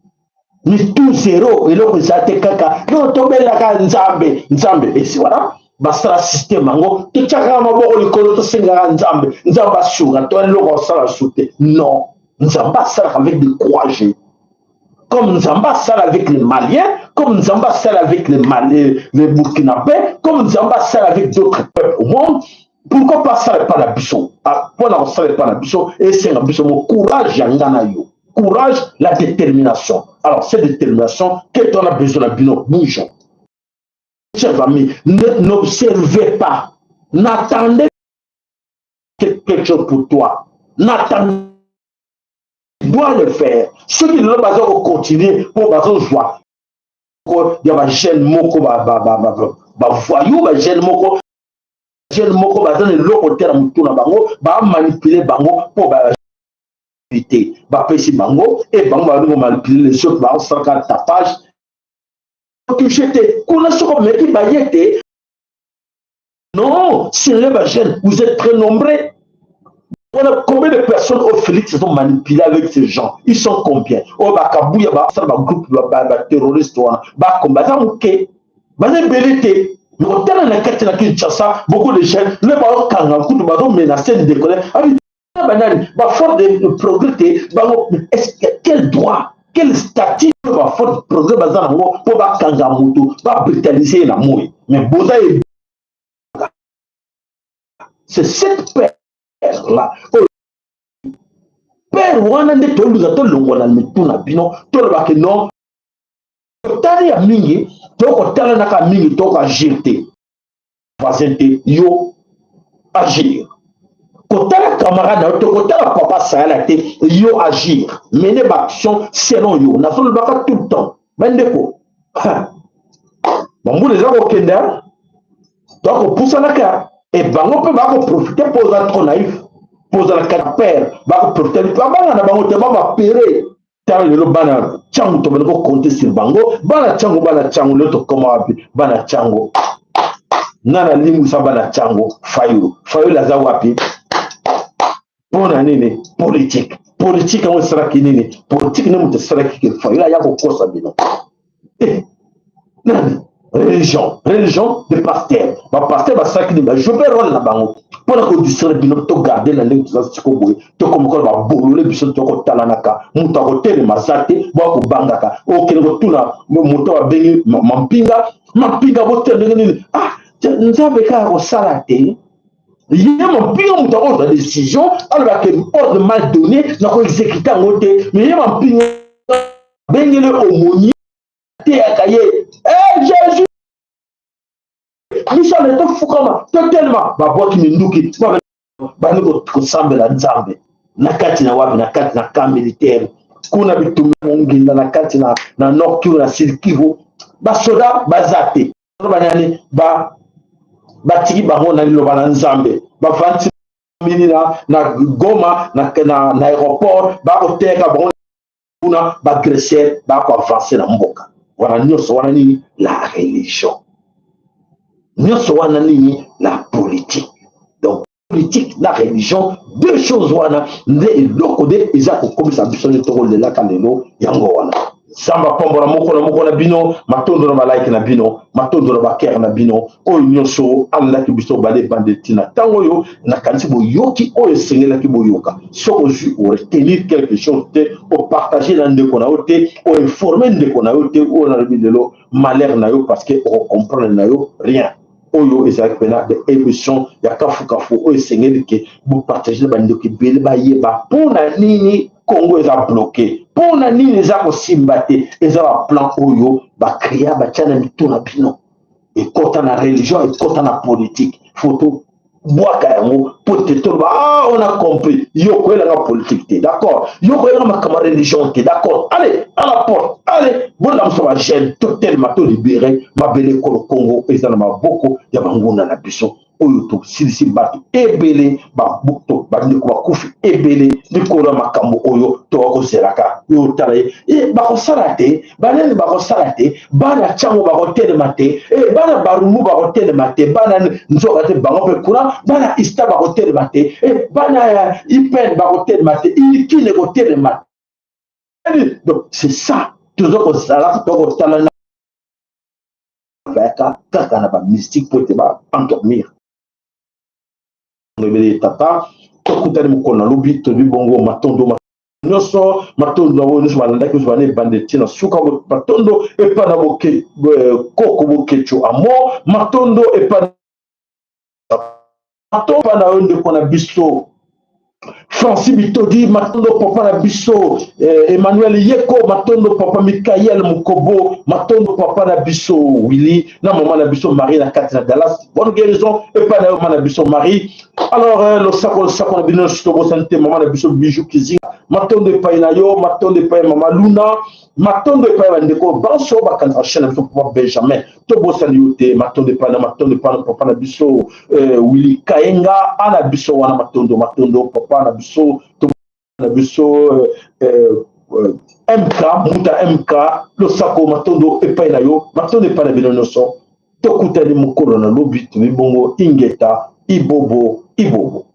Mitu zéro, eloko eza te kaka. Non, tobelaka Nzambe, Nzambe. Et c'est voilà. Basala système yango, totiakaka maboko likolo, tosengaka Nzambe, Nzambe asunga to eloko asala su te. Non, Nzambe asalaka avec des courageux, comme Nzambe asala avec les Maliens, comme Nzambe asala avec les Maliens, les Burkinabés, comme Nzambe asala avec d'autres peuples au monde. Pourquoi pas asala epa na biso? Mpona kosala epa na biso, esenga biso mo courage ya nga na yo, courage, la détermination. Alors cette détermination que on a besoin na bino. Bougeons, chers amis, n'observez pas, n'attendez quelque chose pour toi, n'attendez, doit le faire. Soki lelo baza kocontinue mpo bazozwa ya bajeune moko, bavoyou, bajeune moko, jeune moko baza na eloko te na motu na bango, bamanipule bango mpo te bapesi bango e bango balingi komanipule les autres, baosalaka tapage touche te kuna. Soki omeki baye te, non, sérieux, bajeune, vous êtes très nombreux. Voilà combien de personnes au Félix se sont manipulées avec ces gens. Ils sont combien? Oh, Bakabouya, ba groupe ba terroriste wana. Ba combattant OK. Ba ebele te. Mais otala na kati na Kinshasa, beaucoup de jeunes, le ba kanga kutu bazo menacer ndeko. Abi Banani baforce de progrès te bango? Quel droit, quel statut oyo baforce de progrès baza nango mpo bakanga moto, babrutalize ye na moi? Mais boza, c'est cette peur là oyo, peur wana nde toluka tolongola mitu na bino. Tolobaki non, totali ya mingi, tokotalanaka mingi, tokoagir te. Voisin te, yo agir. Kotala camarade na yo te, kotala papa Sayala te, yo agir, mene baaction selon yo. Nazolobaka tout le temps, bandeko, bambula eza kokende, tokopusanaka e bango mpe bakoprofite mpo oza trop naïf, mpo ozalaka na père. Bakoprofite, babanga na bango te, babapere. Tala lelo bana Ntiango, tobandi kocompter sur bango. Bana Ntiango, bana Ntiango, lelo tokoma wapi? Bana Ntiango, nani alimbwisa bana Ntiango? Fayulu. Fayulu aza wapi? Mpo na nini? Politique. Politique yango esalaki nini? Politique nde moto esalaki ke Fayulu aya kokosa bino. Eh, nani? Religion, religion de pasteur. Bapasteur basalaki nini? Bajoue rôle na bango mpona kodistraire bino. Togarde na ndenge toza siko boye, tokomokola babolole. Biso tokotalanaka, moto akotelema aza te. Bwakobangaka, okende kotuna moto babengi mampinga. Mampinga botela ndenge nini? Ah, Nzambe kaka kosala te. Ye mampinga, moto akozwa décision, alobaka ordre mal donné, na koexécute yango te. Mais ye mampinga bengele omoni ateyaka ye eh, Jésus. Biso ale tofukama, totelema, babwaki minduki, bandi kosambela Nzambe na kati na wapi? Na kati na camp militaire kuna. Bitumba monginda na kati na Nord Kivu, na Sud Kivu, basoda baza te. Banani ba batiki bango na liloba na Nzambe? Bavandi mini na Goma, na aéroport, bakoteka bango kuna. Baagresseur bakoavance na mboka wana. Nyonso wana nini? La religion. Nyonso wana nini? La politique. Donc politique na religion, deux choses wana nde eloko nde eza kokomisa biso nde tokolelaka lelo. Yango wana, Nzambe apambola moko na moko na bino. Matondo na balike na bino, matondo na bakere na bino oyo nyonso alandaki biso bale bande ntina ntango oyo. Nakanisi boyoki oyo esengelaki boyoka. Soki ozwi, oretenir quelque chose te, opartage na ndeko na yo te, oinforme ndeko na yo te, oyo nalobi lelo, malheur na yo, parce que okocomprendre na yo rien. Oyo ezalaki mpena de émission ya kafukafu oyo esengeli ke bopartage na bandeko ebele, bayeba mpo na nini Congo eza bloqué, mpo na nini eza kosimba te. Eza baplan oyo bacréa, batia na mitu na bino, ekɔta na religion, ekɔta na politique. Faut tobwaka yango mpo te toloba: ah, on a compris. Yo koyelanga politique te, d'accord? Yo koyelanga makambo ya religion te, d'accord? Allez à la porte, allez, bolamusa bajeune, totelema, tolibere mabele ekolo Congo. Eza na maboko ya banguna na biso oyo. Tosilisi bato ebele, bandeko bakufi ebele likolo ya makambo oyo toka kozelaka. Oyo tala ye e, bakosala te, banani bakosala te, bana Ntiango bakotelema te e, bana Barumbu bakotelema te, bana nzoka te, bango mpe kuna, bana Ista bakotelema te e, bana ya Ipen bakotelema te, Ilikine kotelema te. Donc c'est ça, toza kozala, tokotala bayaka kaka na bamystique po ete baendormir ebele. Tata, tokutani mokolo na lobi. Tobi bongo, matondo nyonso, matondo na oyo nyonso balandaki biso bana ebande ntina suka. Matondo epa na boke, koko Bokeco amo. Matondo epa, matondo epa na yo ndeko na biso Francis Bitodi. Matondo papa na biso Emmanuel Yeko. Matondo papa Mikael Mukobo. Matondo papa na biso Willy na mama na biso Marie na kati na Dallas. Bonne guérison epai na yo, mama na biso Marie. Alors losako, losako na bino nyonso. Tobosani te mama na biso Bijou Kizinga. Matondo epai na yo, matondo epai ya mama Luna, matondo epai ya bandeko banso bakanzaka chaîne na biso. Papa Benjamin, tobosani yo te. Matondo epai na, matondo epai na papa na biso Willy Kaenga ana biso wana. Matondo, matondo papa na biso, na biso MK Muta MK. Losako, matondo epai na yo, matondo epai na bino nyonso. Tokutani mokolo na lobi. Tobi bongo, ingeta, ibobo, ibobo.